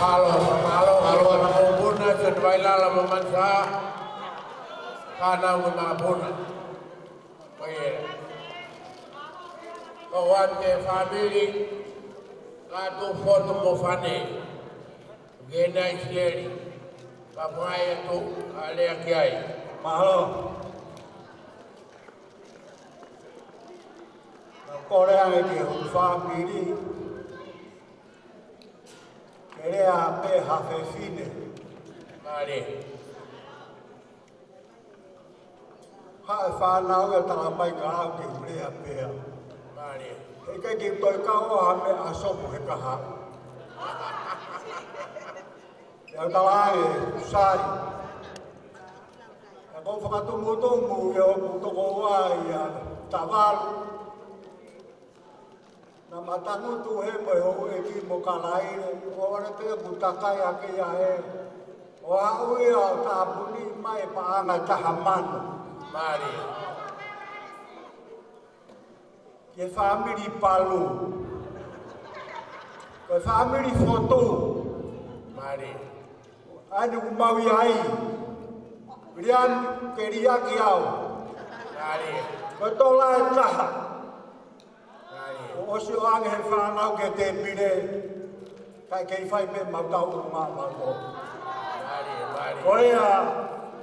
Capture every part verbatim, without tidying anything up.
Mālō, mālō, mālō, mālō, mokopuna, Sione Vailala mo Manusaha. Fānau mo e mokopuna. Ko ia. Ko ʻete fāmili, Lātū, Fotu mo Fane. Ke nai sieli. Ka fai atu, a lea ki ai. Mālō. Ka kole ange ki hoku fāmili. Ke lea pē ha fefine. Mālie. Haʻu e fānau ia, tala mai kia au ke u lea pē au. Mālie. He ʻikai ke u toe kau ʻo ha meʻa ʻa Sopu he kahaʻu. Pea u tala ange, sai. Ka ʻoku ou fakatumutumu ia ʻoku tokoua ia Tavalu. Naʻa ma tangutu he mo e houʻeiki mo Kalaile, ʻo ʻalu pē ʻo takai hake ia he. ʻO aʻu ia ʻo tāpuni mai e paʻanga ʻe taha mano. Mālie. Ki he fāmili Palu. Ko e fāmili Fotu. Mālie. ʻAni ʻoku mau ʻi ai. Viliami, ke liʻaki au. Mālie. Ko e tola ʻe taha. Mālie. ʻO ʻosi ʻoange he fānau ki he tēpile. Kae kei fai pē mau tau ʻo maʻu mau tō. Mālie, mālie. Ko ia,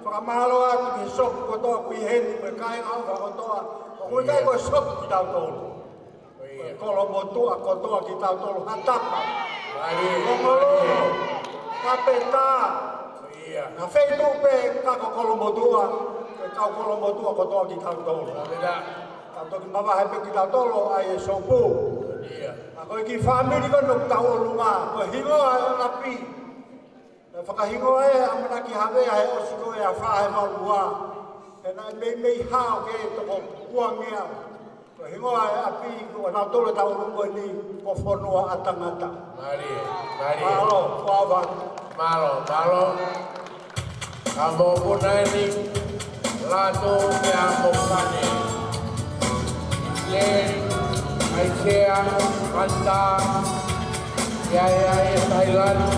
fakamālō atu ki he Sopu kotoa ʻoku ʻi heni, mo e kāinga ʻofa kotoa. ʻOku ʻikai ko e Sopu kitautolu. Ko e kolomotuʻa kotoa kitautolu ha tapa. Mālie. Longolongo. Kapetā. Ko ia. Naʻa feituʻu pē ka ko kolomotuʻa, ko e kau kolomotuʻa kotoa kitautolu. Kapetā. Ka toki mavahe pē kitautolu ʻa e Sopu. Ia. Ka ko e kiʻi fāmili ko eni ʻoku tau ʻolunga, ko e hingoa ʻo e ʻapi. Naʻe fakahingoa ʻe ʻAmanaki Havea he ʻosi ko ē ʻa e fā he valu ua. He naʻe meimei hao ke toko uangeau. Ko e hingoa ʻo e ʻapi ko ʻanautolu ʻe tau ʻolunga ni ko Fonuaʻatangata. Mālie, mālie. Mālō, kuava. Mālō, mālō. Ka mokopuna eni, Lātū pea mo Fane. Sieli, ʻAisea, Mata, ʻIo, ʻio, ʻio, Tailani.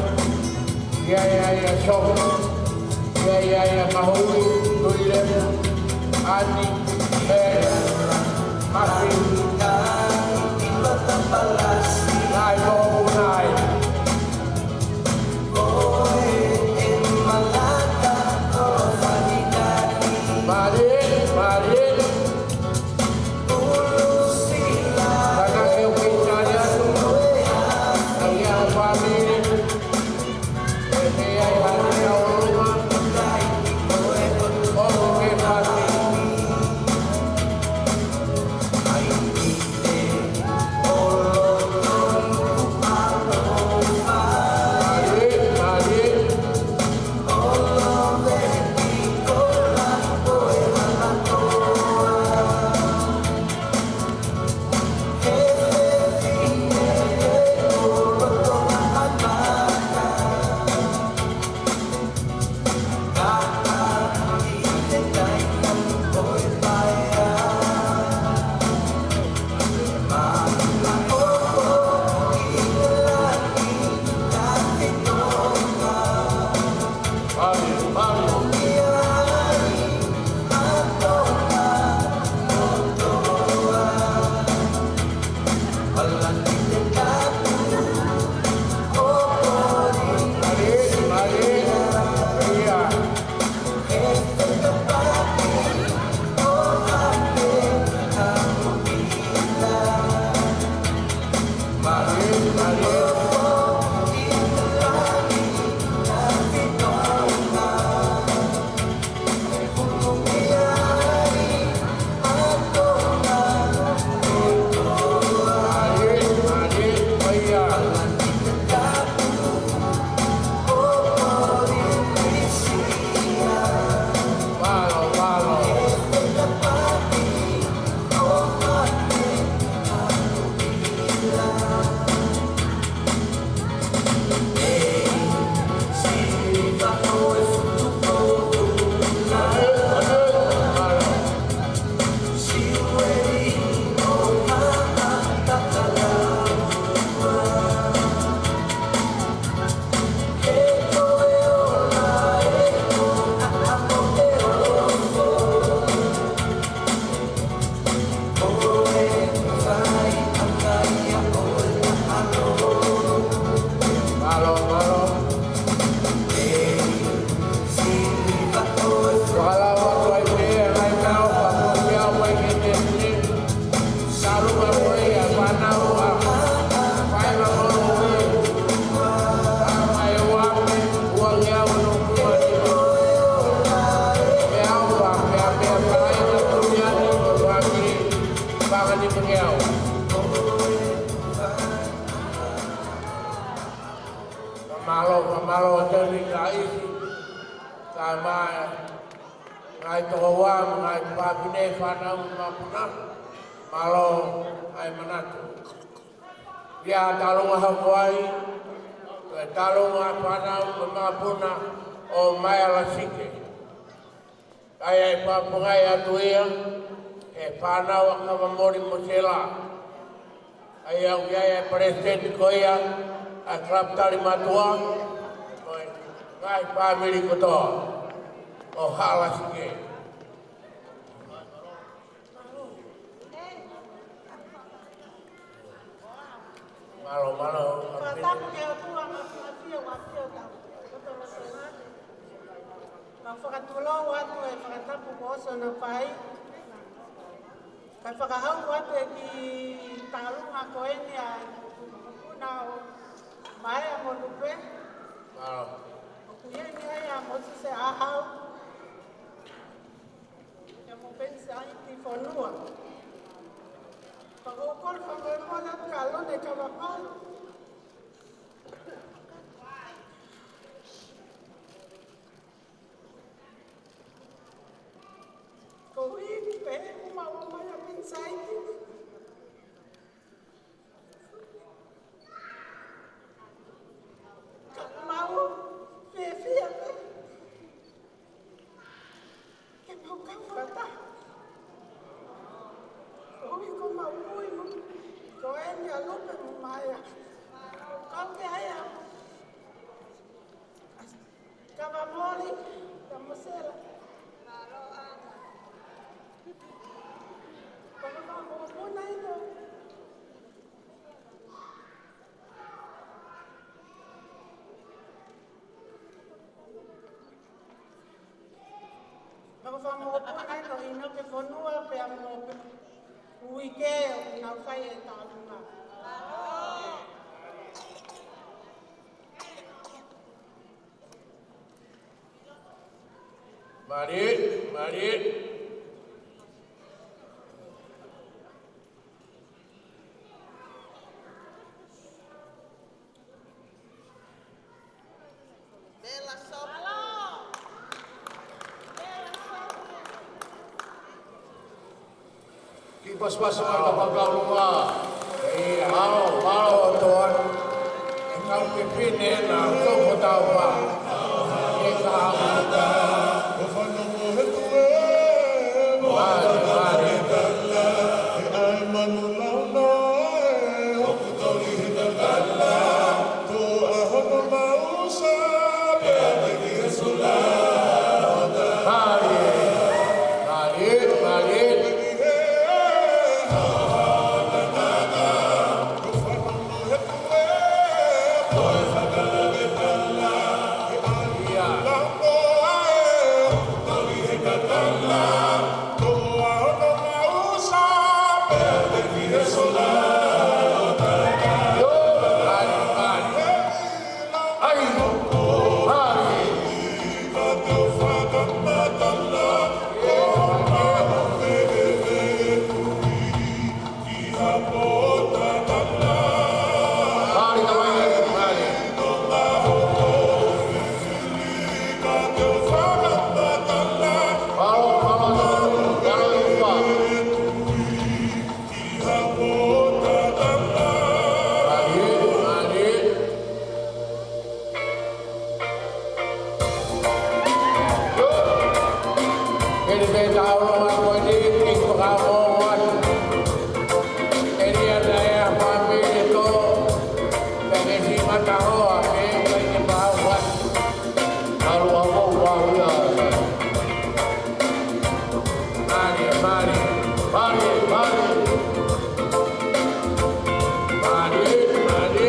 ʻIo, ʻio, ʻio, Sopu. ʻIo, ʻio, ʻio, Mahui, Tuʻilemu, ʻAni, Mele, Mafi. Nai mo nai. Mālie, mālie. Mālō, fakamālō atu ʻEiki Taʻisi, kae ʻumaʻā e ngaahi tokoua, ngaahi fafine, fānau, mapuna, mālō ʻa e manatu. ʻI he talunga hoko ai, ko e talunga fānau mo e mapuna ʻo Maea Lasike. ʻA ia ʻe fakapoongi atu ia ʻe he fānau ʻa Kavamoli mo Sela. ʻA ia ʻoku ʻi ai e palesiteni ko ia ʻa e kalapu tali matua, ko e ngaahi fāmili kotoa ʻo Haʻa Lasike. Mālō, mālō. Fakatapu ki he ʻOtua Māfimafi ʻo e ʻAfio Tau. Ka fakatulou atu e fakatapu kuo ʻosi hono fai. Kae fakahoko atu e kiʻi talunga ko eni ʻa e mapuna ʻo Maea mo Lupe. Mālō. ʻOku ʻi heni ai ʻa Mōsese ʻAhau. Pea mo Penisaiti Fonua. Ka ʻoku ou kole fakamolemole atu kia Lone Kavapala. Ko eni pē ʻoku mau ō mai ʻa Penisaiti. Ka mau fiefia pē ke mau kau fakataha. Koeʻuhi ko mau kui mo, ko eni ʻa Lupe mo Maea. Kau ki ai ʻa Kavamoli, Kamasela. Ko e fakamoʻoni ʻaupito. Pea ko e fakamoʻoni ʻaupito ʻi he fonua pea mo e uike ʻoku nau fai e talunga. Mālie, mālie. Kiʻi pasipasi mai ka fakaʻilonga. ʻIo, mālō, mālō ʻOtua. E kau fefine na, ko ko tau pa. E ka. Mālie, mālie. Mālie, mālie, mālie.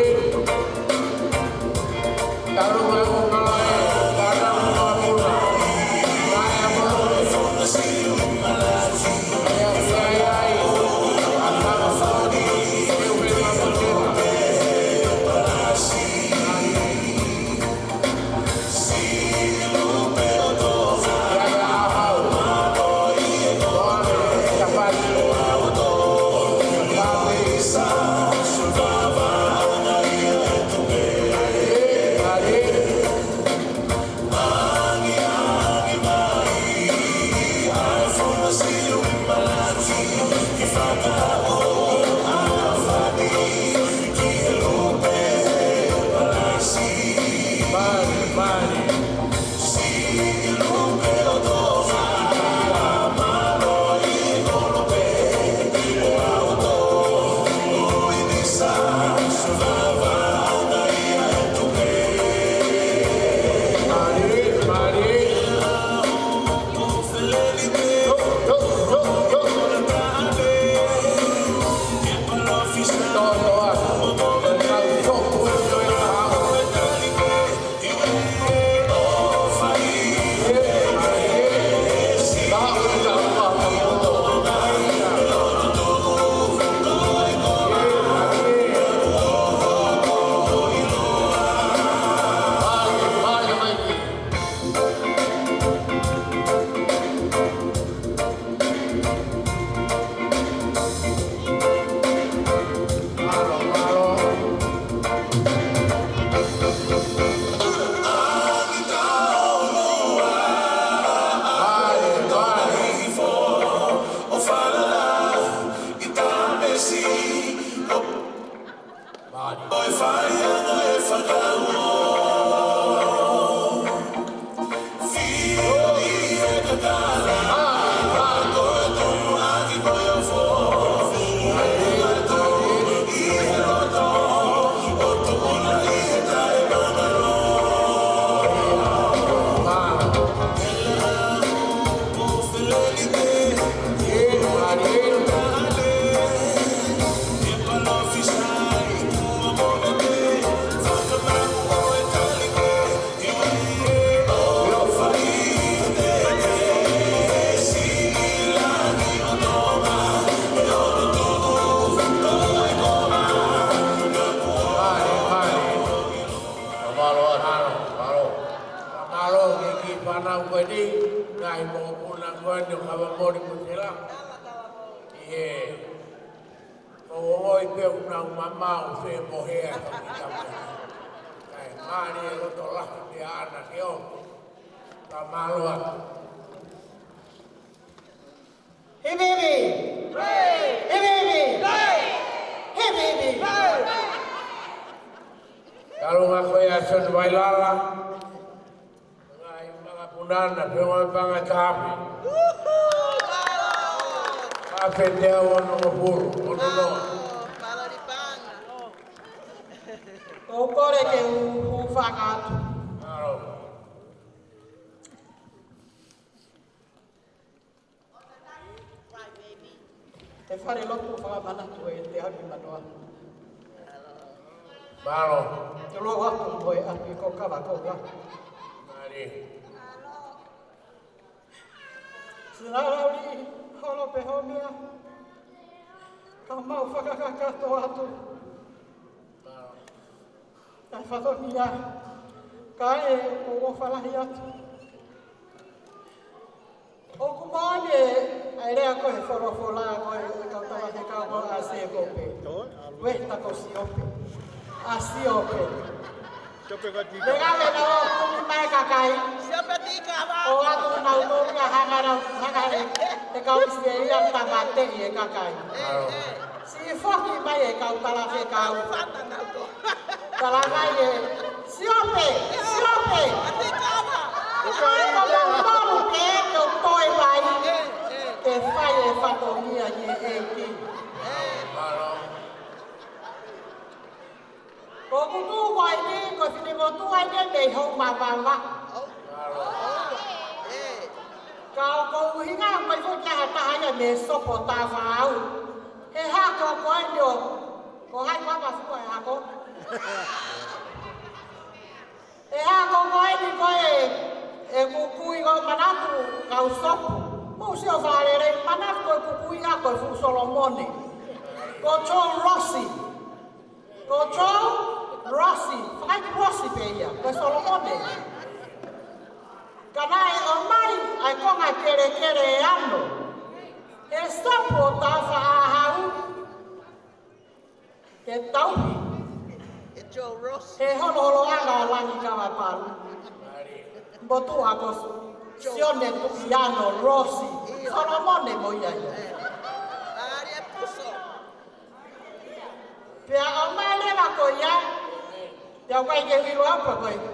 Mālō, mālō, mālō. Mālō ki he kiʻi fānau ko eni, ngaahi mokopuna ko eni ʻo Kavamoli mo Sela. ʻI he, ʻo ongoi pē ʻoku nau mamao fe mo hea ka ki tamai. Kae mālie e loto lahi pē ʻaʻana ke ʻomi. Ka mālō atu. Hivivi! Hivivi! Hivivi! Kalunga ko ia Sione Vailala. Ngaahi manga punana, pe ngaahi panga tapi. Afe te au ono ngofulu, ono noa. Ko u kole ke u, u fakaatu. Mālō. He fale lotu fakamanatu ʻe te ʻapi manoa. Mālō. Te lou atu mo e ʻapi ko Kava ko ua. Mālō. Sinalauli holo pe homia. Ka mau fakakakato atu. Mālō. Ka fatongia, ka e ʻoku ou ʻofa lahi atu. ʻOku moʻoni ʻa e lea ko e folofola ko e kau tala he kau ko ʻa Sēkope. Wehita ko Siope. ʻA Siope. Siope ka tika. Lea me na o kumi mai kakai. Siope tika wa. ʻO atu nau tō kia hanga nau, hanga he, he kau ʻIsileli ʻo tāmateʻi e kakai. Mālō. Siʻi foki mai e kau talafekau. Tala mai ē, Siope, Siope. Ko mau tolu ke ke o toe mai. Ke fai e fatongia ʻi he ʻEiki. Ko ʻeku tuʻu ko eni, ko e finemotuʻa eni mei Houmavava. Ka ʻoku ou ʻuhinga mai foki ki ha taha ia mei Sopo Tafau. He hako ko eni ʻo, ko hai kua mafua e hako. He hako ko eni ko e, ʻeku kui ko Manatu kau Sopu. Mou sio fakalelei Manatu ko ʻeku kui ʻa ko e fuʻu Solomone. Ko Joe Rossi. Ko Joe Rossi, fakaiki Rossi pē ia, ko Solomone. Ka naʻe ʻomai ʻa e konga kelekele ʻe ono. He Sopo Tafaʻāhau. Ke tauhi. He Joe Rossi. He holoholoʻanga ʻo Langi Kavapalu. Motuʻa ko Sione Tuʻiano Rossi. Solomone mo ia ia. Pea ʻomai leva ko ia, te u kai ke lilo apa ko ia.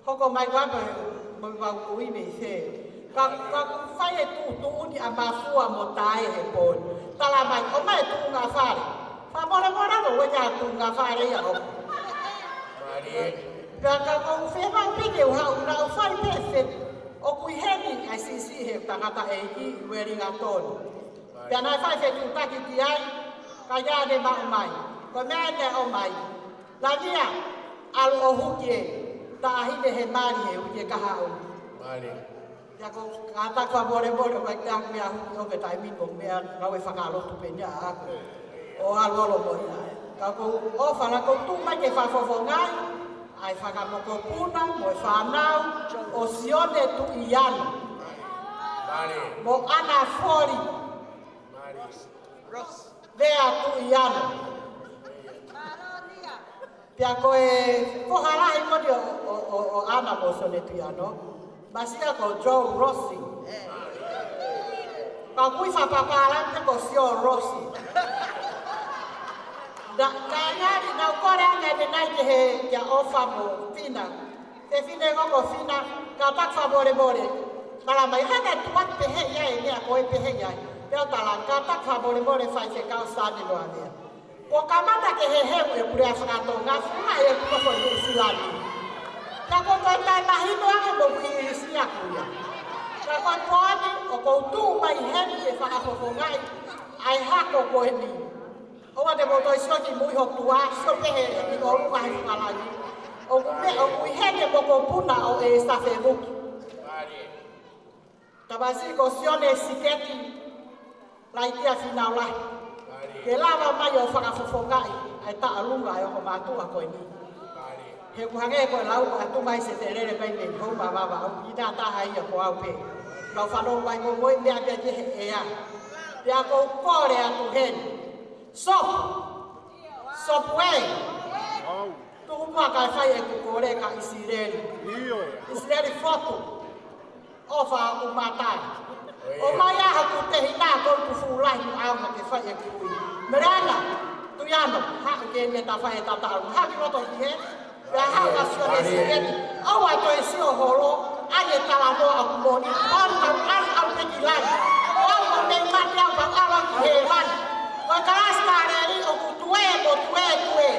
Hoko mai ko ē pē mo e vau kui mei fē. Ka, ka ʻoku fai e tuʻutuʻuni ʻa Mafua mo Tae he pō ni. Tala mai, ʻomai e tuʻunga fale. Fakamolemole mo e ʻai e tuʻunga fale ia ʻo. Mālie. Pea ka ʻoku ou fiemaʻu pē ke u haʻu naʻa ku fai pē fē. ʻOku ʻi heni ʻa e siʻisiʻi he tangataʻeiki ʻi Uelingatoni. Pea naʻe fai fetuʻutaki ki ai, ka ia ne maʻu mai. Ko e meʻa eni ʻoku ʻomai. Lania, ʻalu ʻo huki e taʻahine he mali he uike kahaʻu. Mālie. Ia ko e kātaki fakamolemole, ʻoku ʻikai te u meʻa huki ʻo ke taimi ko e meʻa ngāue fakalotu pē eni ʻaʻaku. ʻO ʻalu ʻo lomoʻi ai. Ka ʻoku ou ʻofa lahi ʻoku ou tuʻu mai ke fakafofongaʻi ʻa e fakamokopuna mo e fānau ʻo Sione Tuʻiano. Mālie. Mo ʻAna Foli. Mālie. Vea Tuʻiano. Pea ko e foha lahi ko eni ʻo, ʻo, ʻo, ʻo ʻAna mo Sione Tuʻiano. Masiʻi ko Joe Rossi. Ka ʻoku ʻi fakapapālangi ko Sio Rossi. Na, ka ngali, naʻa ku kole ange ʻanenai ke he, kia ʻOfa mo Fina. Fefine ko ē ko Fina, kātaki fakamolemole. Tala mai, hanga ʻe tuat pehē ia e meʻa ko ē pehē ia. Pea u tala, kātaki fakamolemole Faifekau Sane Noavea. Kuo kamata ke heheu e Puleʻanga Faka-Tonga, fua e kuka fo i Nuʻu Sila ni. Ka ko e toe taʻemahino ange mo e Kuini Sila ko ia. Ka ko e pō ni, ʻoku ou tuʻu mai heni ke fakafofongaʻi ʻa e hako ko eni. ʻOua te mou toe sio ki mui ho tuʻa, sio pē he ʻi ʻolunga he fakalangi. ʻOku meʻa, ʻoku ʻi heni e mokopuna ʻo e Safevuki. Tamasiʻi ko Sione Siketi, Laitia Finaulahi. Ke lava mai ʻo fakafofongaʻi ʻa e taʻalunga ʻa e ongo mātuʻa ko eni. He ʻoku hangē ko e lau ko e ʻatu mai se telele mai mei hou mavava au, ʻi he taha ia ko au pē. Lau fanongo mai ko e meʻa pē ki he ʻea. Pea ʻoku ou kole atu heni. Sopu. Sopu ē. Tuku muʻa kae fai ʻeku kole kia ʻIsileli. ʻIsileli Fotu. ʻOfa ʻoku mātai. ʻOmai ā haku tehina ko e kufu lahi ʻaonga ke fai ʻeku ui. Meleana Tuʻiano, haʻu ke ne ta fai e tataʻu. Haʻu ki loto ki hē. Pea haʻu kia Sione Siketi. ʻOua toe sio holo, ʻai e talanoa ʻoku moʻoni. ʻOku tau ʻalu ʻalu pē ki langi. ʻOku ou mei mate au pau ʻalu ki hēvani. Ko e kalasi Kaleli ʻoku tuē mo tuē tuē.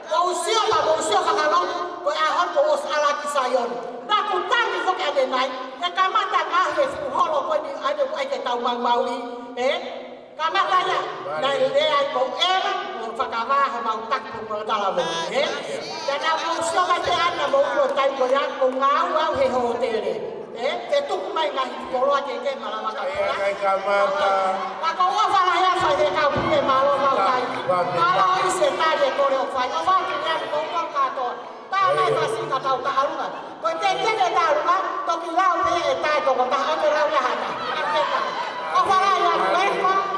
Ko u sio pē, ko u sio fakalotu, ko e ʻaho ni kuo ʻosi ʻalu ki Saione. Naʻa ku tangi foki ʻanenai, ke kamata ngaahi e fuʻu holo ko eni ʻa ē ʻoku ʻai ke tau maumauʻi, ē? Kamata ia, naʻe lea ai ko ʻEva, ko Fakavā, he mau taki ko mo talavou, ē? Pea naʻa ku sio mai pē ʻana mo u ʻilo taimi ko ia, ko ngāue au he hōtele. Ē, ke tuku mai ngaahi koloa ke ke malava ka. Ia, kai kamata. Ka ko ʻofa lahi ʻa Faifekau Pule, mālō mau kai. Mālō ʻi se tali e kole ʻoku fai. ʻOfa ki he ʻaho ni ko e kātoa. Tā mai fasi ka tau taʻalunga. Ko e tētē ke taʻalunga, toki lau pē e taʻe toko taha, ʻoku lau ia hata. ʻOfa lahi ʻa Faifekau.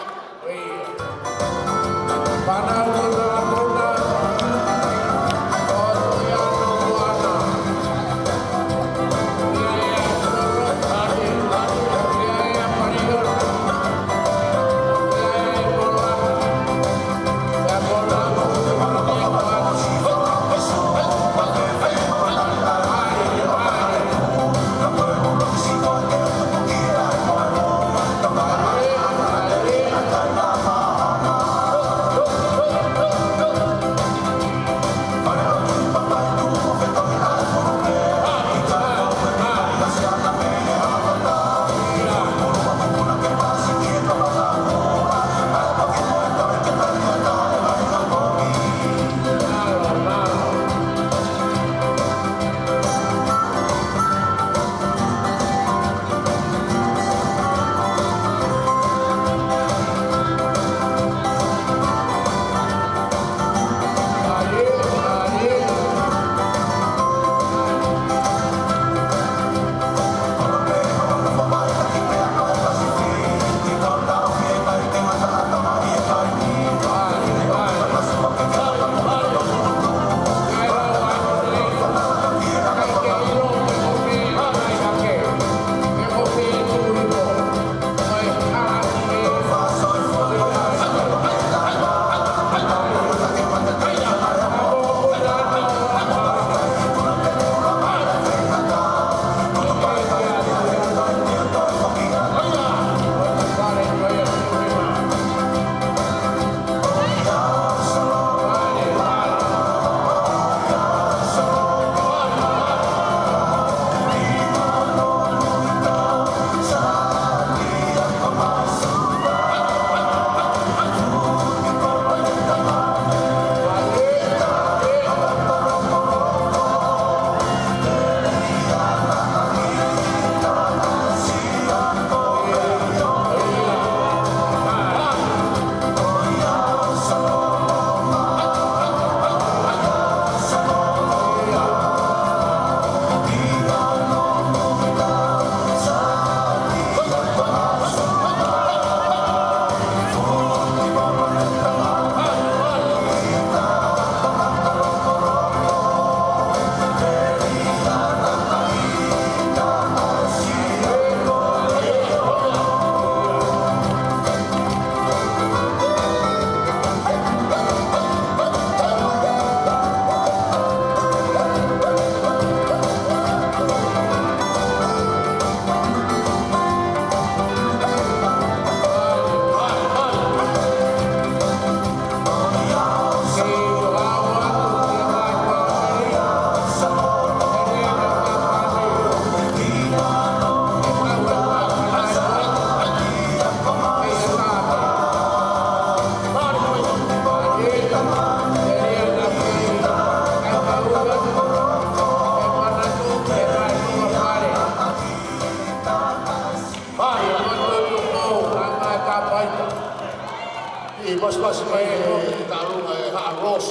Pasipasi mai e talu e Haʻa Ross.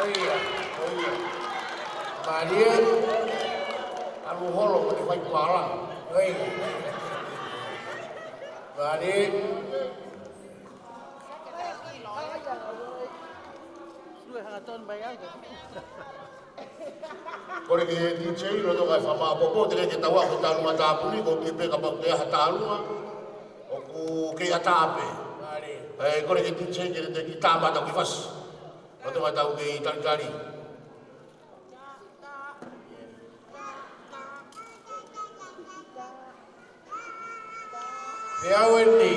ʻIo, ʻio. Mālie, ʻalu holo mo e fai kuala. ʻIo. Mālie. Sue hangatonu mai ai. Kole ki he D J, loto kai fakamaʻopoʻopo, teʻeki ke tau ako tālunga tāpuni, ko e pē kapau ʻe ʻi ai ha tālunga ʻoku kei ʻatā pē. ʻE, kole ki he D J ke ne teʻeki tāmata ki fasi. Loto kai tau kei talitali. Pea ʻoku eni.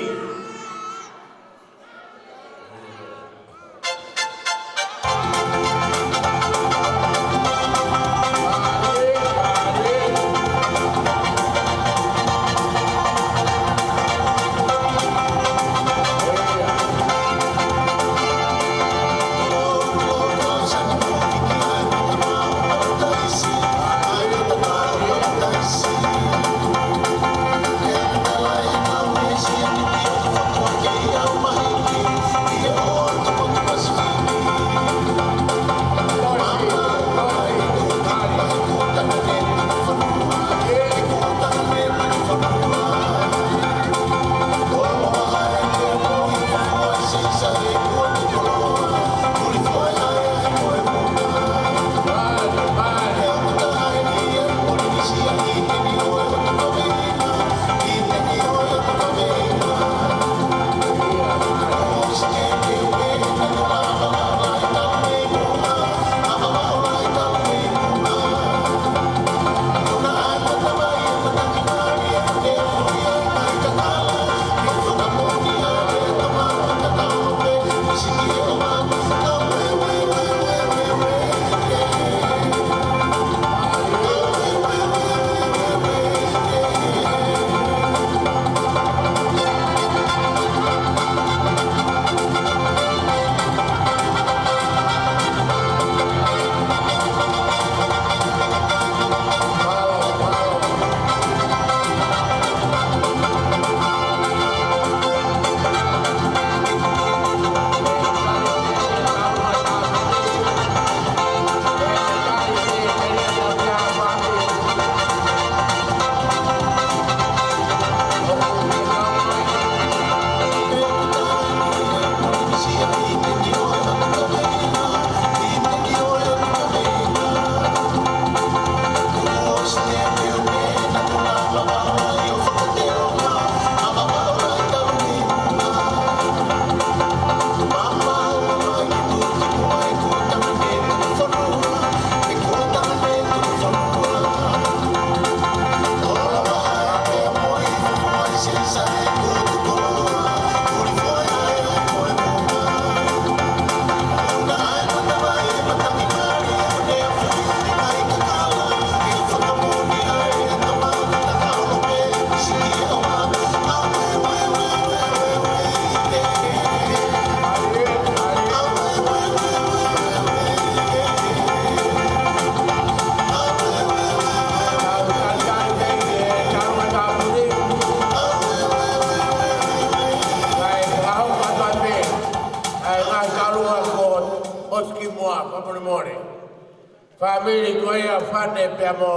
Fāmili ko ia Fane pea mo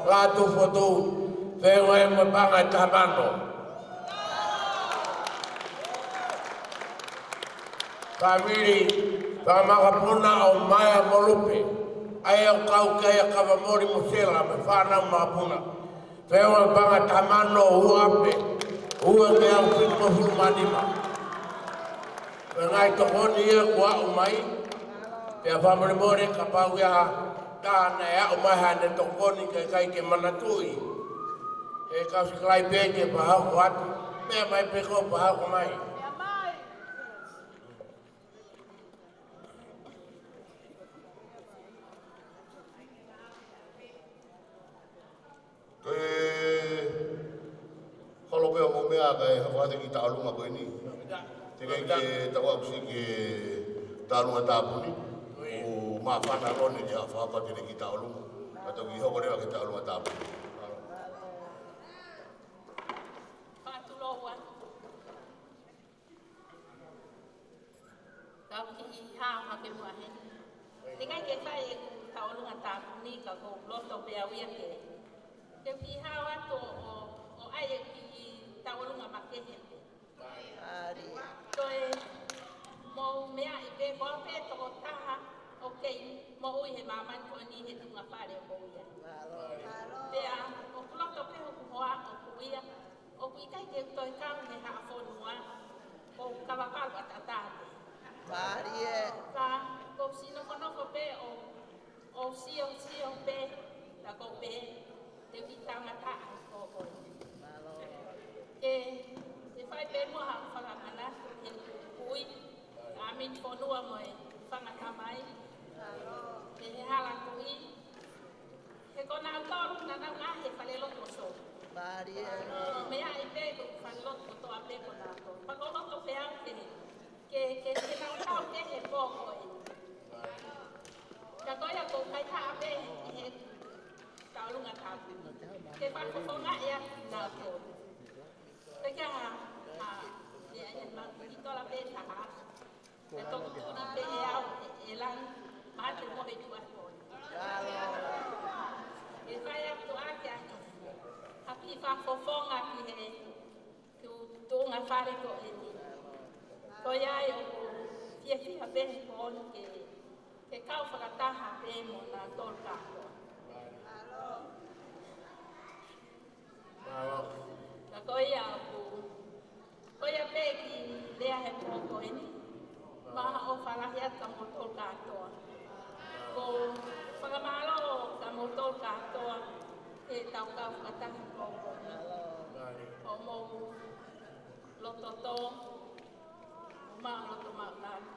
Lātūfotu, feʻunga mo e paʻanga ʻe taha mano. Fāmili fakamakapuna ʻo Maea mo Lupe, ʻa ia ʻoku kau ki ai ʻa Kavamoli mo Sela mo e fānau makapuna. Feʻunga paʻanga ʻe taha mano, ua ʻapi, ua teau fitungofulu mā nima. Ko e ngaahi tokoni ia kuo aʻu mai, pea fakamolemole kapau ʻe ʻi ai ha taha naʻe aʻu mai haʻane tokoni kae ʻikai ke manatuʻi. ʻE kau sikalaipe ke fakahoko atu, meʻa mai pē ko e fakahoko mai. Ko e holo pē ʻo mo meʻa kae hoko atu ki he tauʻolunga ko eni. Teʻeki ke tau aʻusi ki he tauʻolunga tāpuni. ʻOku māfana loni ke fakahoko atu ki he tauʻolunga. Ka toki hoko leva ki he tauʻolunga tāpuni. Fatu loa. Au kiʻi hao hake muʻa heni. Teʻeki ai ke fai ʻeku tauʻolunga tāpuni ka ʻoku ou loto pē au ia ke, ke u kiʻi hao atu ʻo, ʻo, ʻo ʻai ʻeku kiʻi tauʻolunga makehe pē. Mālie. Toe mou meaʻi pē ko au pē tokotaha ʻoku kei moʻui he māmani ko eni he tuʻunga fale ʻoku ou ʻi ai. Mālō. Pea ʻoku loto pē hoku hoa ʻoku ʻi ai. ʻOku ʻikai ke u toe kau he haʻa fonua, ʻoku ou kava palu ʻataʻatā pē. Mālie. Ka ʻoku ou sino nofonofo pē ʻo, ʻo sio, sio pē, ka ʻoku ou pehē, te u kiʻi tangata ai ko koe. Mālō. Ke, ke fai pē muʻa haʻaku fakamanatu ki he kui, ʻa e mini fonua mo e fanga tamai. Mālō. Ki he hala kui, he ko nautolu naʻa nau ʻi he falelotu ʻo Sō. Mālie. Meaʻi pē ko e falelotu kotoa pē ko nautolu. Pea ʻoku ou loto pē au ke, ke, ke, ke nau kau ki he pō ko ē. Ka ko ia ʻoku ou kaihaʻa pē ʻi he tauʻolunga tāpuni. Ke fakafofongaʻi ʻa nautolu. Pea kia ha, ha, ia, ia, ma, ki tola pē taha. Pea toki tuli pē ʻe au, ʻe, ʻe langi, mate mo he tuʻa ko ē. Ke fai atu ʻa e, ʻa e, ha kiʻi fakafofonga ki he, ki he tuʻunga fale ko eni. Ko ia ai ʻoku ou fiefia pē he pō ni ke, ke kau fakataha pē mo nautolu kātoa. Mālō. Ka ko ia ʻoku, ko ia pē kiʻi lea he pō ko eni. Mau ʻofa lahi atu kia moutolu kātoa. ʻOku ou fakamālō kia moutolu kātoa he tau kau fakataha he pō ko eni. Hoʻomou loto tō, mo e loto maʻulalo.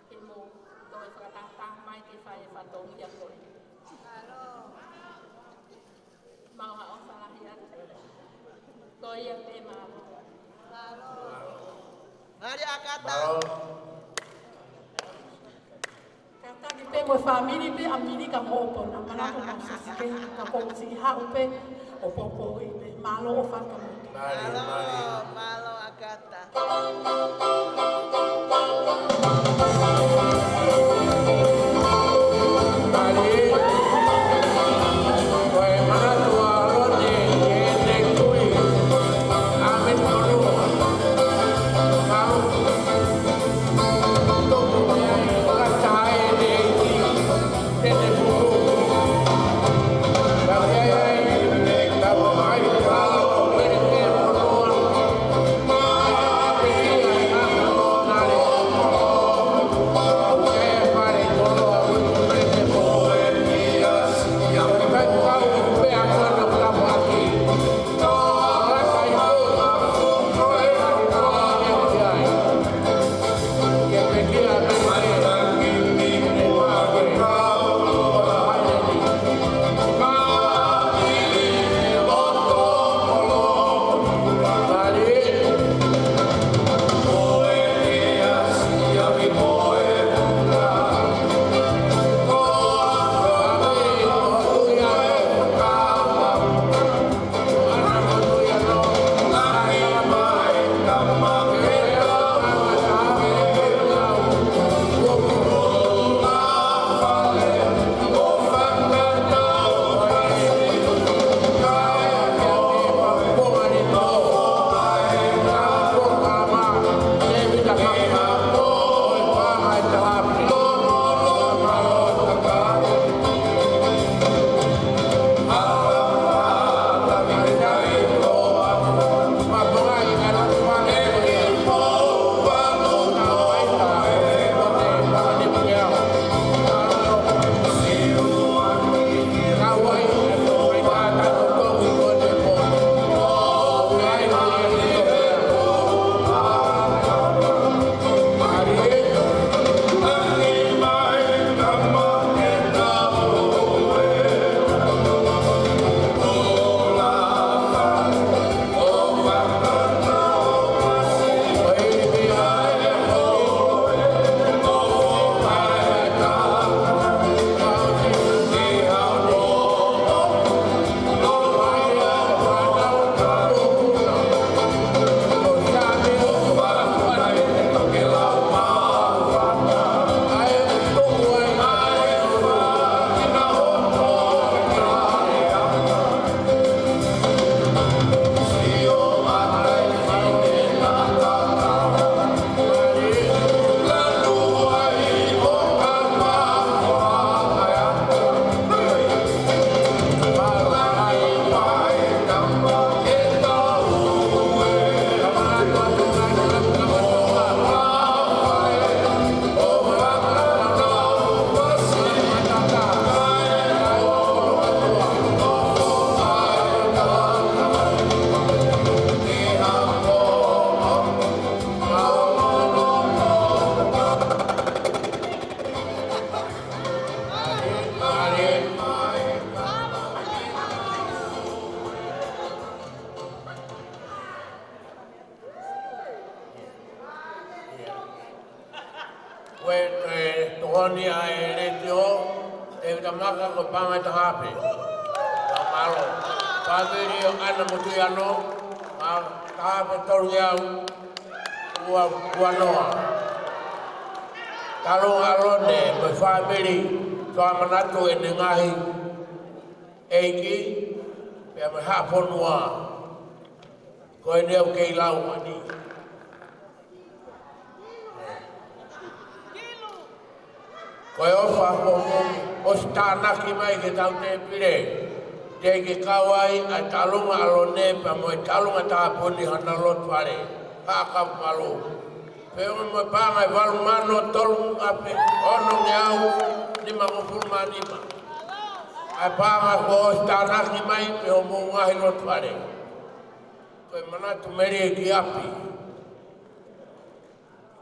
Ke mou toe fakatahataha mai ke fai e fatongia ko ē. Mālō. Mau ʻofa lahi atu. Ko ia pē mālō. Mālō. Mālō ʻAkata. Mālō. Kātaki pē mo e fāmili pē ʻa Milika mo ʻOpona. Manako mo Sasike, ka ʻoku ou siʻi haʻu pē ʻo poupouʻi pē. Mālō ʻofa atu mo. Mālō, mālō. Mālō ʻAkata. Ni ʻa e letiō, Tēvita Maka ko e paʻanga ʻe taha pē. Ka mālō. Fāmili ʻo ʻAna mo Tuiano, ʻa e taha pē tolungeau, ua, ua noa. Talu ʻa Lone, mo e fāmili, toa manatu ʻene ngaahi ʻeiki, pea mo e haʻa fonua. Ko eni ʻoku kei lau ʻa ni. Ko e ʻofa ko eni, ʻosi tānaki mai ke tau tēpile. Teʻeki ke kau ai ʻa e talunga ʻa Lone pea mo e talunga tāpuni hona loto fale. Haʻa Kapuvalu. Pea mo e paʻanga ʻe valu mano tolu afe onongeau nimangofulu mā nima. ʻA e paʻanga kuo ʻosi tānaki mai pē homou ngaahi loto fale. Ko e manatu melie ki ʻapi.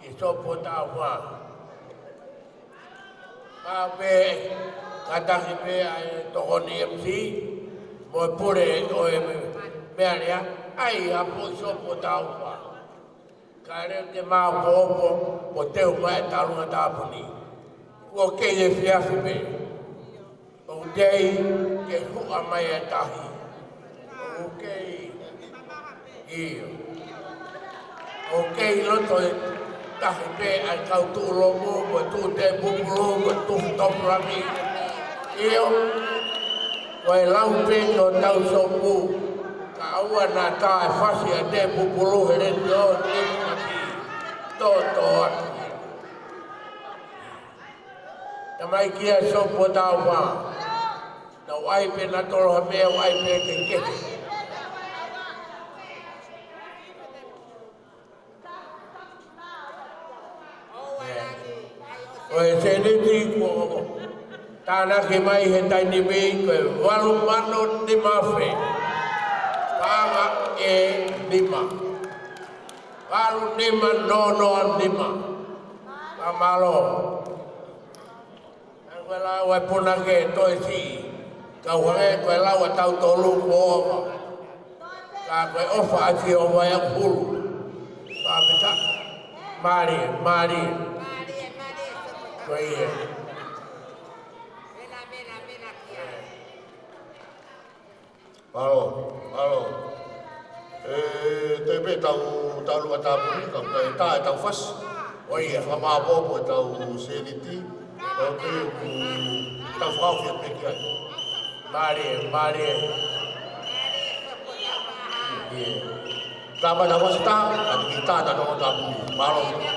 ʻI Sopu ʻo Taufa. Pau pē, kātaki pē ʻa e tokoni M C, mo e pule ʻo e meʻa lea, ʻai ʻa pō ʻi Sopu ʻo Taufa. Kae lele ke maopoopo, mo teu mai e talunga tāpuni. Kuo kei efiafi pē. ʻOku teʻeki ke huʻa mai e tahi. ʻOku kei, ʻio. ʻOku kei loto e tahi pē ʻa e kau tuʻulomu, mo e tuʻu tēpupulu, mo e tuʻu topulaki. ʻIo. Ko e lau pē ʻo tau Sopu. Ka ʻoua naʻa tā e fasi ʻa e tēpupulu he letiō, tēpupulu. Tō, tō atu. Tamaiki ʻa Sopu ʻo Taufa. Naʻa ʻai pē naʻa tolo ha meʻa ʻai pē ke ke. Ko e sēniti kuo tānaki mai he taimi ni ko e valu mano nima afe. Paʻanga ʻe nima. Valu nima noa noa nima. Ka mālō. Ko e lau ʻa e punake toe siʻi, kau hangē ko e lau ʻa tautolu ko ova. Ka ko e ʻofa ʻa Sihova ʻoku hulu. Ka pita, mālie, mālie. Ko ia. Mālō, mālō. ʻE, te pē tau, tau lua tāpuni, tau, tau, tau, tau fasi. ʻO ia. Fakamāopoopo e tau sēniti. Tau te ku, tau fakaʻosi pē ki ai. Mālie, mālie. Ia. Tama na wasita, atu ki tata no tapu. Mālō.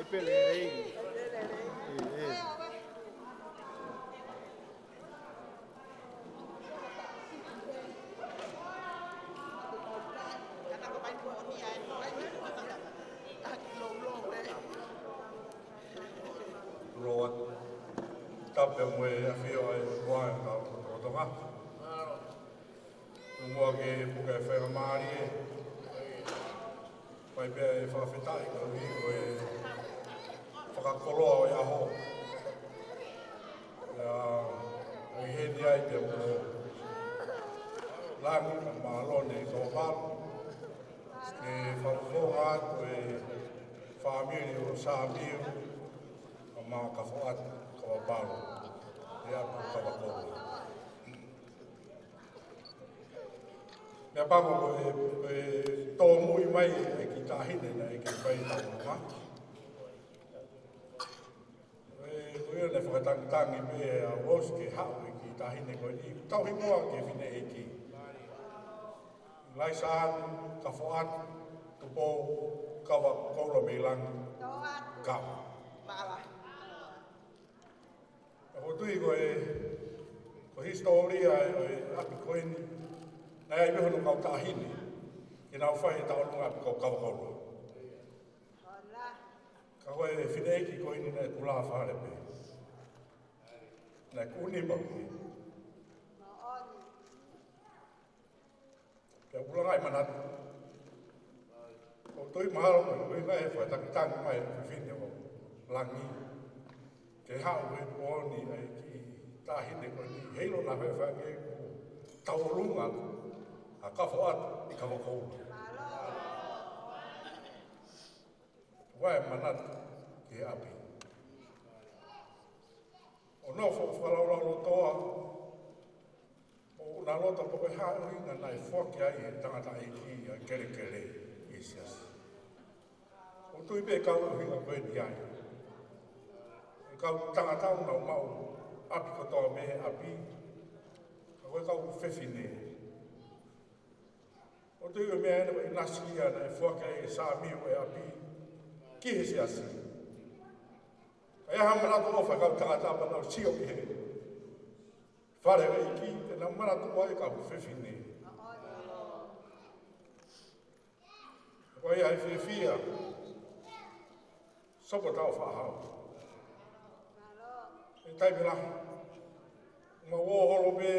Pele lelei. ʻE, ʻe. Loa, tapu mo e ʻafio ʻa e ʻOtua ʻi hotau lotolotonga. Muʻa ke puke faingamālie, fai pē ʻa e fakafetaʻi koeʻuhi ko e fakakoloa ʻo e ʻaho. ʻIo, ʻi heni ai pē mo Langi mo Mālone Kavapalu, ke fakafofonga atu e fāmili ʻo Samiu mo Kafoʻatu Kavapalu, ʻi he ʻapi ko Kavakoula. Meʻapango ko e, ko e tōmui mai e kiʻi taʻahine naʻe ʻikai fai tau ma. Ko e, ko ia naʻe fakatangitangi pē ʻa Rose ke haʻu e kiʻi taʻahine ko eni. Tauhi muʻa ki he fineʻeiki. Laisāni Kafoʻatu Tupou Kavakoula mei Langi. Kau. Ka ʻoku ou tui ko e, ko e hisitōlia ʻo e ʻapi ko eni, naʻe ʻi ai pē hono kau taʻahine ke nau fai e tauʻolunga ʻapi ko Kavakoula. Ka ko e fineʻeiki ko eni naʻe tulafale pē. Naʻe kuni maʻu pē. Pea ʻoku lahi e manatu. ʻOku ou tui mahalo ko e ʻuhinga e fakatangitangi mai e fefine ʻo Langi ke haʻu he pooni ʻa e kiʻi taʻahine ko eni, heiʻilo naʻe faifai ke tauʻolunga ʻa Kafoʻatu ʻi Kavakoula. Ua e manatu ki he ʻapi. ʻO nofo fakalaulaulotoa, ʻo na loto pe ko e hā e ʻuhinga naʻe foaki ai e tangataʻeiki ʻa e kelekele ʻi he siasi. ʻOku ou tui pē kau ʻuhinga ko eni ai. E kau tangata ʻoku nau maʻu ʻapi kotoa mei he ʻapi. Ka ko e kau fefine. ʻOku ou tui ko e meʻa ena ko e ʻinasi ia naʻe foaki ai ʻe Samiu e ʻapi ki he siasi. Ka ʻi ai ha manatu ʻofa e kau tangata pea nau sio ki he fale ʻeiki, te nau manatu ai e kau fefine. Ko ia ʻe fiefia Sopo Taufaʻahau. ʻI he taimi lahi, mau ō holo pē,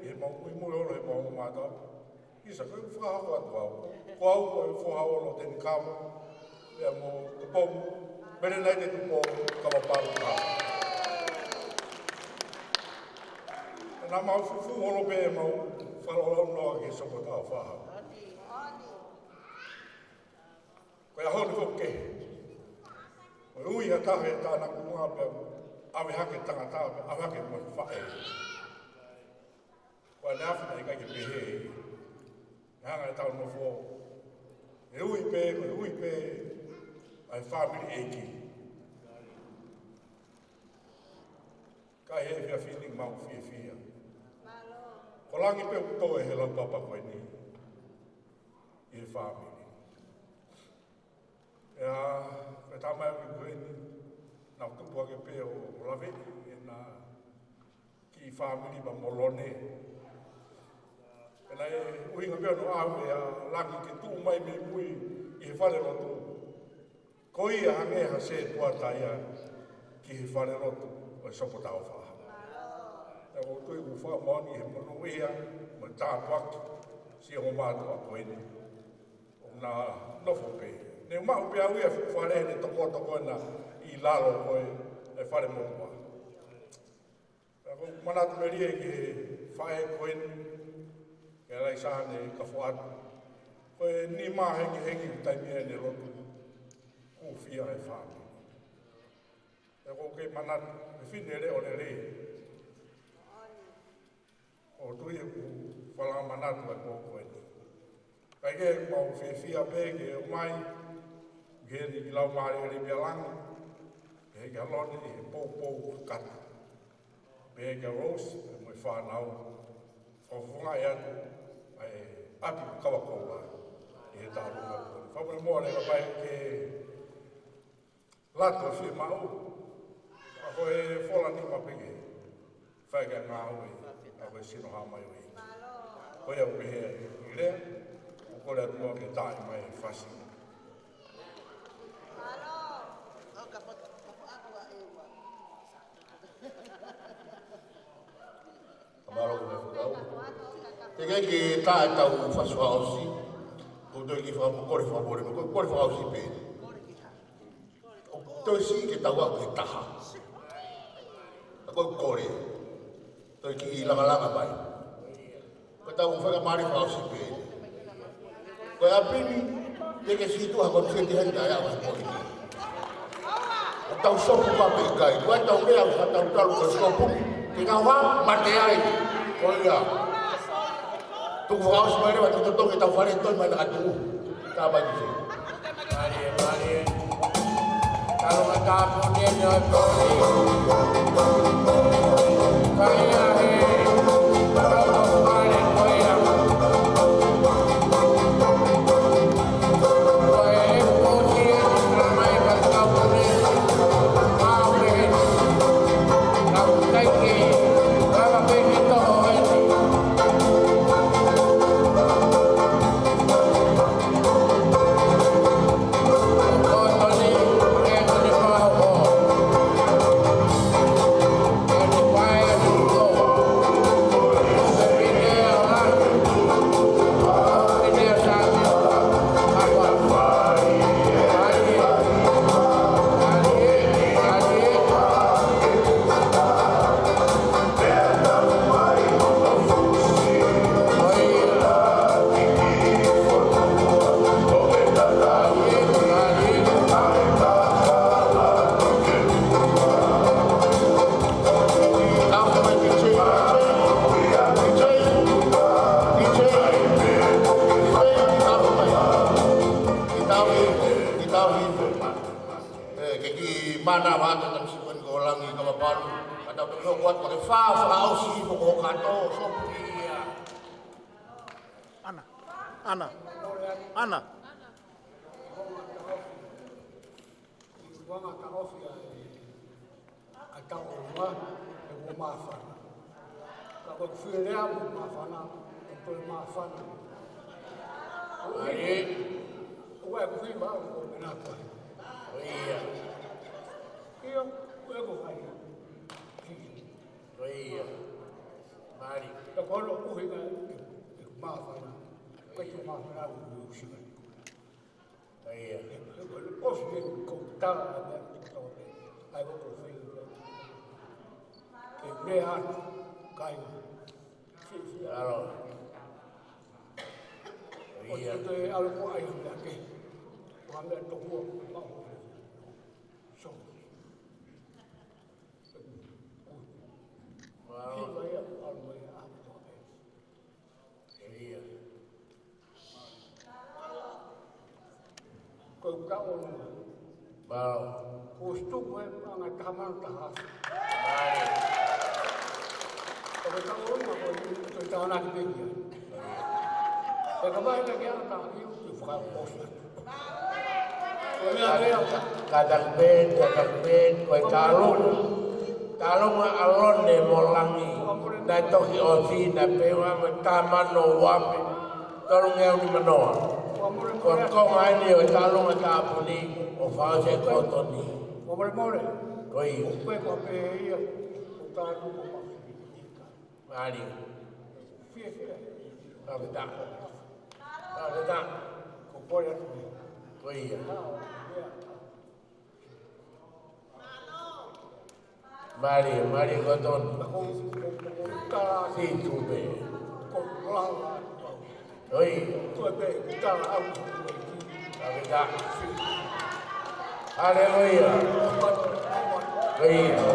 ʻi heʻemau muimui holo heʻemau mātuʻa. Isa, ko e fakahoko atu au. Ko au ko e foha holo Tenikava, pea mo Topomu, Melenai te Tupou Kavapalu. Naʻa mau fufū holo pē ʻemau fakalaulaunoa ki he Sopo Taufaʻahau. Ko e ʻaho ni ʻoku kehe. Ko e ui ha taha he tānakunga pea ʻave hake tangata, pea ʻave hake mo e faʻē. Ko ʻene afi naʻe ʻikai ke pehē. Naʻe hanga ʻe he tau nofo. ʻE ui pē, ko e ui pē ʻa e fāmili ʻeiki. Ka ʻi he efiafi ni mau fiefia. Ko Langi pē ʻoku toe he laupapa ko eni ʻi he fāmili. ʻIo, ko e tama ia ko eni, naʻe tupu hake pē ʻo, ʻo laveʻi ʻena kiʻi fāmili pea mo Lone. Pea naʻe ʻuhinga pē hono ʻave ʻa Langi ke tuʻu mai mei mui ʻi he falelotu. Ko ia hangē ha setuata ia ki he falelotu ʻo e Sopo Taufaʻahau. Pea ʻoku ou tui ʻoku fakamoʻoni he monūʻia mo e tāpuaki siʻi ongo mātuʻa ko eni. ʻO na nofo pē. Ne u maʻu pē au ia fuʻu fale ne tokotoko ena ʻi lalo ko ē e fale motuʻa. Pea ʻoku ou manatu melie ki he faʻē ko eni, kia Laisāne Kafoʻatu. Ko e nima hengihengi taimi ʻene lotu, hūfia e fāmili. Pea ʻoku ou kei manatu, fefine leʻo lelei. ʻOku ou tui ʻoku falanga manatu ʻa e pō ko eni. Kae kehe, mau fiefia pē ke ʻomai, ke ni ki lau mālie ʻa Lipia Langi, pehē kia Lone ʻi he poupou kata. Pehē kia Rose, mo e fānau, fakafofongaʻi atu ʻa e ʻapi Kavakoula ʻi he taʻu ko eni. Fakamolemole ka ʻe ʻikai ke Ato fiemaʻu. Ka ko e fola ni ma peke. Fai ka ngāue. Ka ko e sino hā mai ui. Ko ia ʻoku pehē ʻi he lea. ʻOku kole atu ke taʻi mai e fasi. Ka mālō ko e fekau. Teʻeki ke taʻi ʻetau fasi fakaʻosi. Ko e toe kiʻi fakamolemole, ko e kole fakaʻosi pē. ʻOku toe siʻi ke tau aʻu ki he taha. Ka ko e kole. Toe kiʻi langalanga mai. Ko ʻetau faingamālie fakaʻosi pē. Ko e ʻapi ni, teʻeki ke siʻi tuʻu ha koniseti heni ka ʻe aʻu ki he poini. ʻOku tau sopu pē pe ʻikai. Ko ʻetau meʻa ʻoku tau talu ko e sopu. Ke tau hā, mate ai. Ko ia. Tuku fakaʻosi mai leva, tuku totongi ʻetau fale, toe mai na ka tuʻu. Ka mai ki se. Mālie, mālie. Talo ka tāpuni ʻe he ʻOtua. Ka ia he, talo ka fale ko ia. Ko e ʻosi e tala mai ka tāpuni. Mālie. Ka ʻikai ke, ka la peke toho eni. Ē, ke kiʻi mana vata tam siwan ko langi ka mapalu. Ka tau toki hoko atu ke fā fakaʻosi hifo ko kato sopu ia. Ana. Ana. Ana. Anga ka ofi a e, a tau o ma, e mo māfana. Ka ko fie lea mo māfana, e toe māfana. Ai. Ua e kuhi ma, ko mena koe. Ia. Ia, ua e ko fai. Ia. Mālie. Ka ko lo kuhi ma, e māfana. Ko e māfana, ua e kuhi ma. Ia. Ko e ʻosi e ko tala a mea ko tau. Ai ko ko fai. Ke mea atu. Kai. Alo. Ia. Ko e alo ko ai mea ke. Ko mea to ko. So. Wow. Ia. Ko e ʻuta ʻo Nua. Wow. Ko e tuku e anga taha mano taha. Ko e ʻuta ʻo Nua ko e ʻuta ʻo Nua ki Pekia. E ka mai na ke anga taha ki ʻuta fakaʻosi. Ka, ka, ka, ka, ko e talonga, talonga ʻa Lone mo Langi. Naʻe toki ʻosi, naʻe pehē mo e tamano uape. Talonga ʻe uni manoa. Ko e konga eni ʻo e talonga tāpuni, ʻo fakaʻosi e kotoni. Ko ia. Mālie. Fakafetaʻi. Fakafetaʻi. Ko ia. Mālie, mālie ko tonu. Siʻi tupe. Oi. Fakafetaʻi. Haleluia. Praise.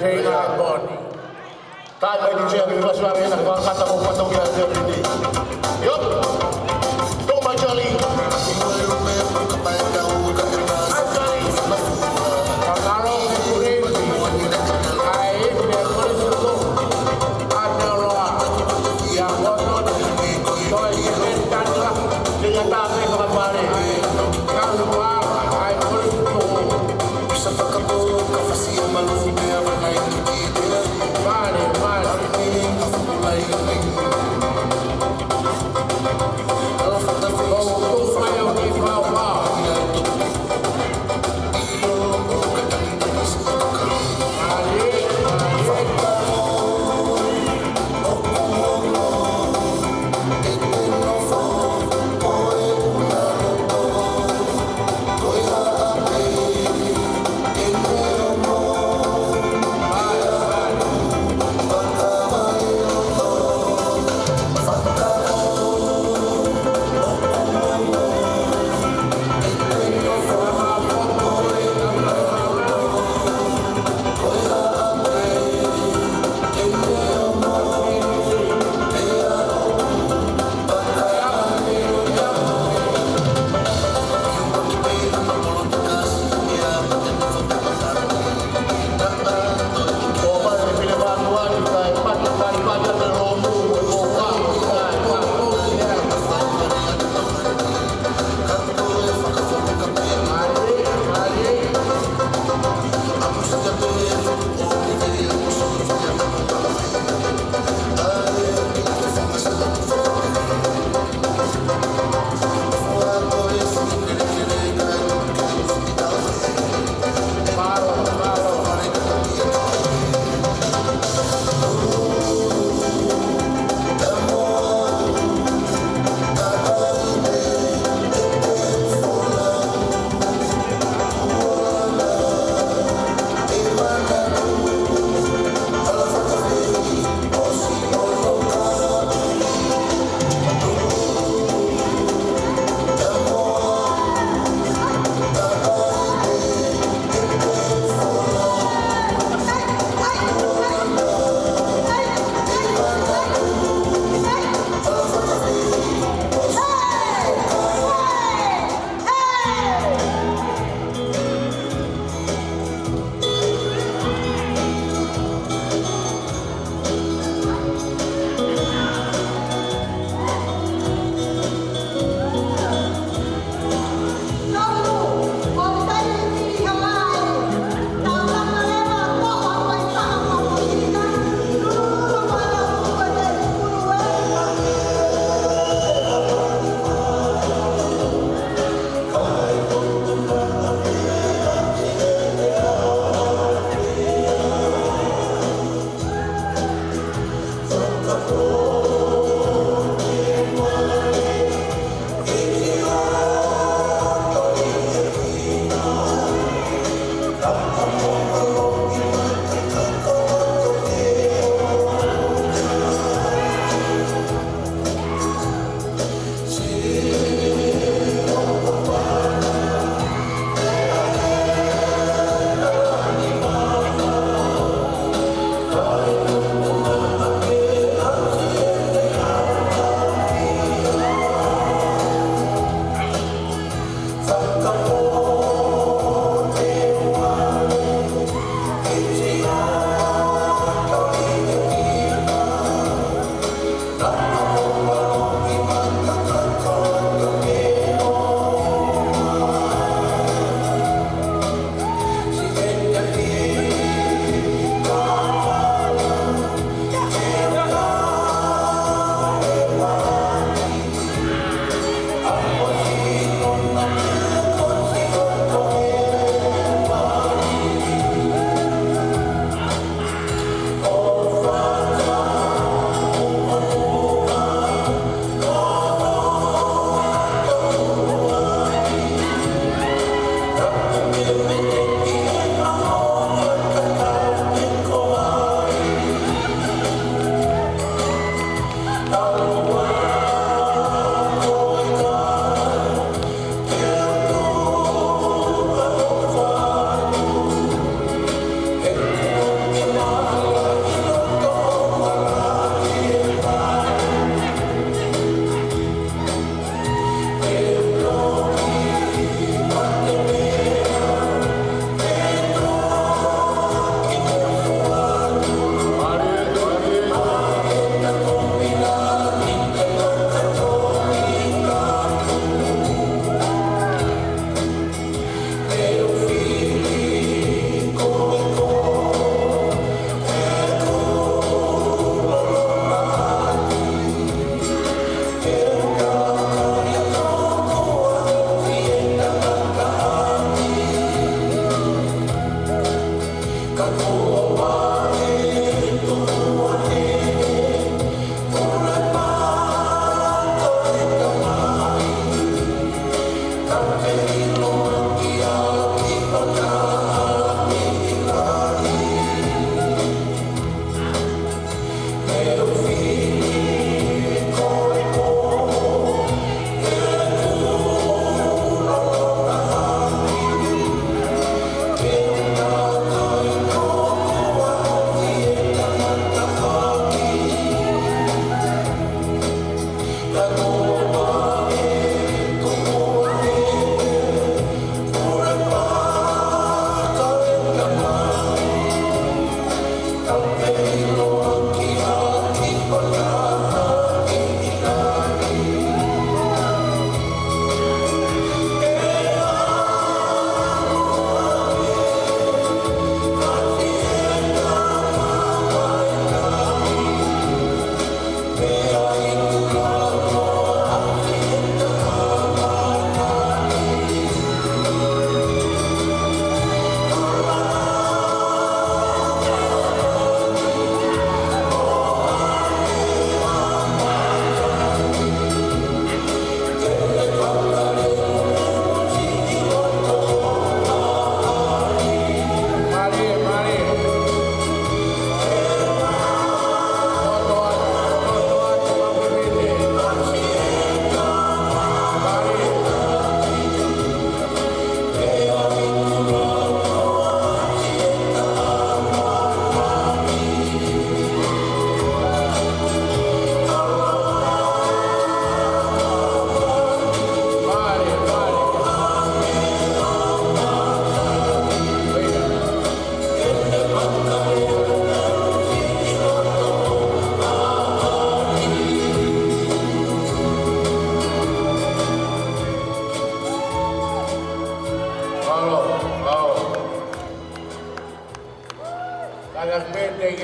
Hei, ngā boni. Kai mai ni sia mi vasu ave na kua kata ko kata ki a te piti. Yop. Tō mai Charlie. Ai, Charlie. Kakaro, e kure. Ai, e kure suko. Ate oloa. Ia, koto. Toi, e kure tanila. Te ia tā me kakapare. Kakaro, ai, kure suko. Vale, vale.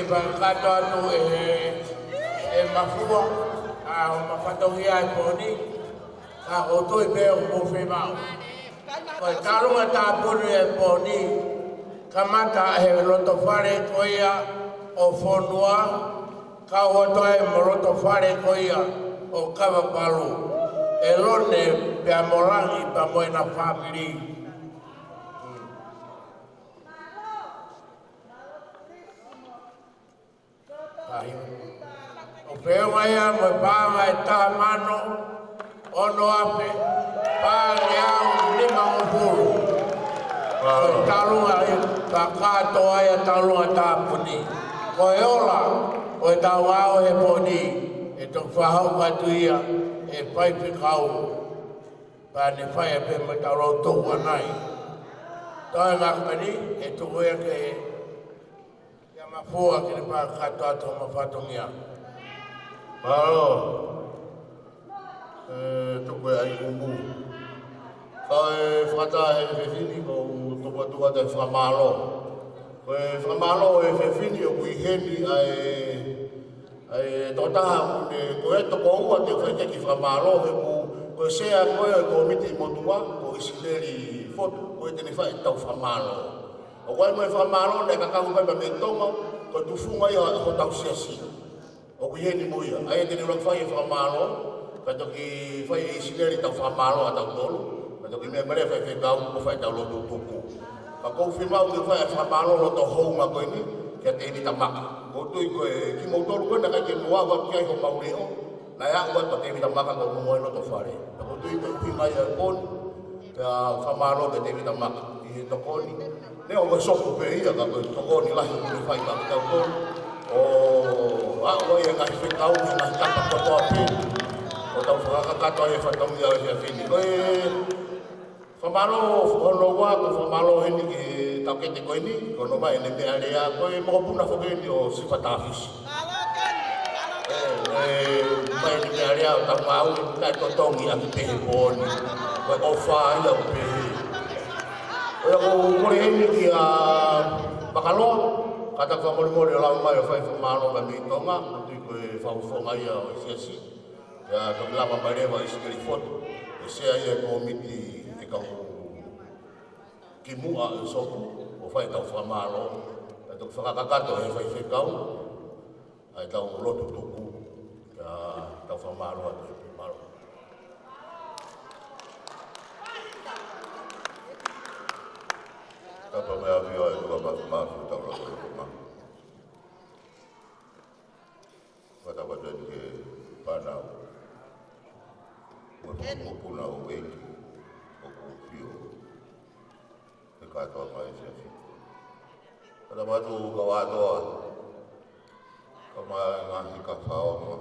Fakakakato atu ʻe, ʻe Mafua ʻa hono fatongia ʻi he pō ni, ka ʻoku ou tui pē ʻoku mou fiemaʻu. Ko e taʻelunga tāpuni ʻo e pō ni, kamata he loto fale ko ia ʻo Fonua, kau atu ai mo e loto fale ko ia ʻo Kavapalu, ʻe Lone pea mo Langi pea mo ʻena fāmili. ʻA ia, ʻoku feʻunga ia mo e paʻanga ʻe taha mano ono afe paʻanga ʻe nima ngofulu. Ko e taʻelunga ia, ka kātoa ia taʻelunga tāpuni. Ko e ola ʻo ʻetau ngāue he pō ni, ʻe toki fakahoko atu ia ʻe he faifekau, pea ne fai pē mo ʻetau lotu ʻanai. Toe ngāue ni, ʻe tuku ia ke ia Mafua ke ne fakakakato atu hono fatongia. Mālō. ʻE, tuku e ʻai kumu. Ka e fakataha he efiafi ni, ko u topa tuka te fakamālō. Ko e fakamālō he efiafi ni ʻoku ʻi heni ʻa e, ʻa e tokotaha ʻoku ne, ko e tokoua te u fai ki ai e fakamālō he ʻoku, ko e sea ko ē ʻo e kōmiti motuʻa, ko ʻIsileli Fotu, ko ia te ne fai ʻetau fakamālō. ʻOku ʻi ai mo e fakamālō naʻe kakato mai mei Tonga, ko e tufunga ia ʻo hotau siasi. ʻOku ʻi heni mo ia. ʻA ia te ne ʻuluaki fai e fakamālō, pea toki fai ʻe ʻIsileli ʻetau fakamālō ʻatautolu, pea toki meʻa mai leva e faifekau ʻo fai ʻetau lotu tuku. Ka ʻoku ou fiemaʻu ke fai e fakamālō loto hounga ko eni, kia Tēvita Maka. ʻOku ou tui ko e kimoutolu ko ē naʻe ʻikai ke mou aʻu atu ki ai homau leʻo, naʻe aʻu atu ʻa Tēvita Maka ko e ongo loto fale. Pea ʻoku ou tui ko e ʻuhinga ia e pō ni, pea fakamālō kia Tēvita Maka ʻi he tokoni. Neongo e sopu pē ia ka ko e tokoni lahi ʻoku ne fai kia kitautolu. ʻO aʻu ai e ngaahi fekau, e ngaahi tapa kotoa pē. ʻO tau fakakakato ai e fatongia ʻo e efiafi ni. Ko e fakamālō hono ua, ko e fakamālō heni ki he taukete ko eni, ko hono ʻomai ʻene meʻalea, ko e mokopuna foki eni ʻo Sifa Tafisi. ʻE, ʻe, mai ni meʻalea ʻo tau ngāue, naʻe totongi ʻaki pē he pō ni. Ko e ʻofa ia ʻoku pehē. ʻOku ou kole heni kia Makaloa, kātaki fakamolemole ʻo lava mai ʻo fai fakamālō mei Tonga, ʻoku ou tui ko e fakafofonga ia ʻo e siasi. Pea toki lava mai leva ʻa ʻIsileli Fotu, ʻo sea ia e kōmiti e kau kimuʻa ʻo e sopu, ʻo fai ʻetau fakamālō, pea toki fakakakato ʻe he faifekau ʻa ʻetau lotu tuku, pea tau fakamālō atu. Mālō. Tapa mei ʻAfio ʻa e ʻOtua Māfimafi, tau lotu tuku mai. Fakatapu atu ki he fānau, mo e mokopuna ʻo e ʻEiki ʻoku ʻafio he kātoanga ʻo e efiafi. Fakatapu atu ki he kau ʻātoa, kae ʻumaʻā e ngaahi kafaonga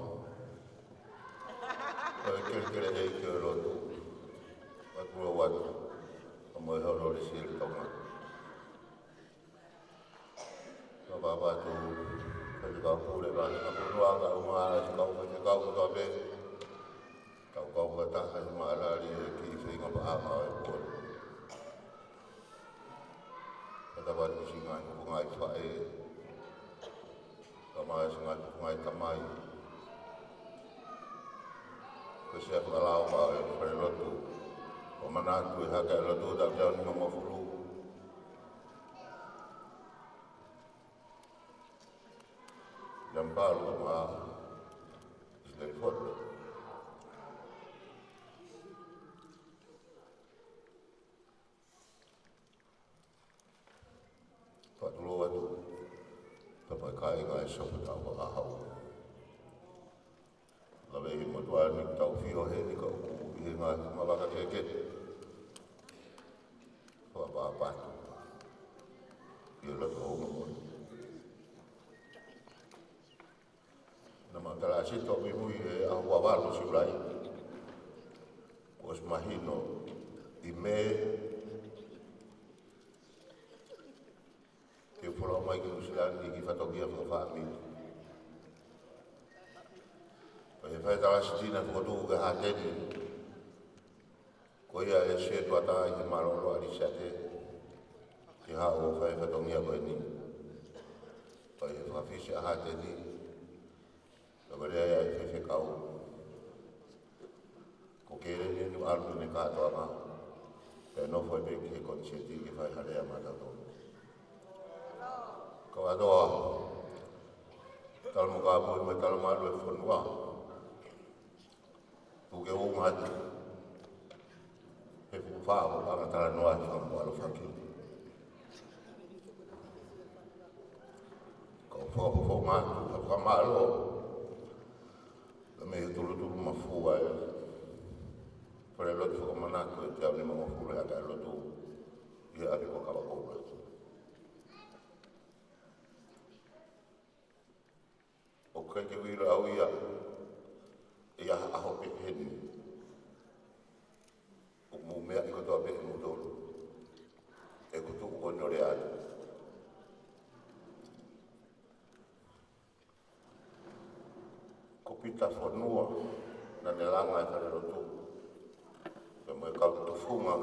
ʻo e kelekele ʻeiki ʻo e lotu, ʻoku ʻoatu, kae ʻumaʻā e Honorable Siaʻi Tonga. Fakatapu atu ki he kau pule, kau faifekau, kae ʻumaʻā e kau faifekau kotoa pē, kau kau fakataha he maʻalali ʻo e kiʻi feinga paʻanga ʻo e pō ni. Fakatapu atu ki he ngaahi, ko e ngaahi faʻē, kae ʻumaʻā e ngaahi, ko e ngaahi tamai. Ko e sea fakalao ʻa e falelotu, ʻo manatu e hake ʻa e lotu ʻo e taʻu ʻe nima ngofulu. Ia Mapalu, kae ʻumaʻā ʻIsileli Fotu. Fakatulou atu, tapa e kāinga ʻi he sopu tau fakahau. Lave ʻi he motuʻa ni ʻetau ʻafio heni ka ʻoku ʻi he ngaahi mavaka kehekehe. Fakapapatu. ʻI he loto hounga moʻoni. Naʻa mau tala ʻa e sito muimui he ʻaho ua valu Siulai. Kuo ʻosi mahino ʻi Mē, ke folau mai ki Nuʻusila ni ki he fatongia fakafāmili. Pea ʻi he fai tala ʻa e sito naʻe fokotuʻu ki he hāteni, ko ia ʻe sio atu ai he mālōlō ʻa Lisiate, ke haʻu ʻo fai e fatongia ko eni. Ko e fakafisi ʻa Hāteni, ka ko e lea ia ʻa e faifekau. Ko Keleni ʻoku ʻalu ʻene kātoanga, pea nofo ai pē ki he konisēti ke fai ha lea maʻatautolu. Kau ʻAtoa, tala mo kāpui mo e tala mālō e fonua. Tuku ke u ʻoatu he fuʻu fā ʻo e paʻanga talanoa ʻi he fanga ʻaloʻofa. Kau fakafofonga atu ha fakamālō, na me he tulutulu mafua e falelotu fakamanatu ʻe teau nimangofulu ʻa e lotu ʻi he ʻapi ko Kavakoula. ʻOku ʻikai ke u ʻilo au ia, ʻi ha ʻaho pehē ni. ʻOku mou meaʻi kotoa pē ʻe moutolu ʻeku tuʻu ko eni ʻo lea atu. Ko Pita Fonua naʻa ne langa e falelotu, pea mo e kau tufunga,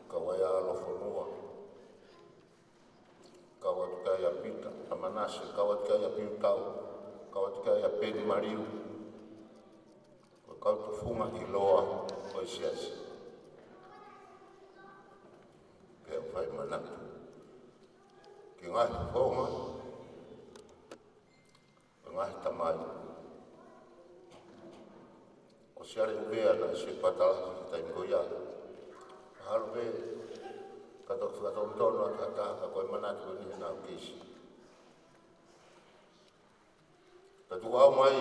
kau ai ʻa ʻAlo Fonua, kau atu ki ai ʻa Pita, ʻa Manase, kau atu ki ai ʻa Piutau, kau atu ki ai ʻa Peni Maliu. Ko e kau tufunga ʻiloa ʻo e siasi. Pea u fai manatu ki he ngaahi fofonga, ko e ngaahi tamai. Ko Siale Uvea naʻe ʻi he patala he taimi ko ia. Mahalo pē ka toki fakatonutonu atu ha taha, ka ko e manatu eni he naʻa ku kei siʻi. Ka tuku ʻau mai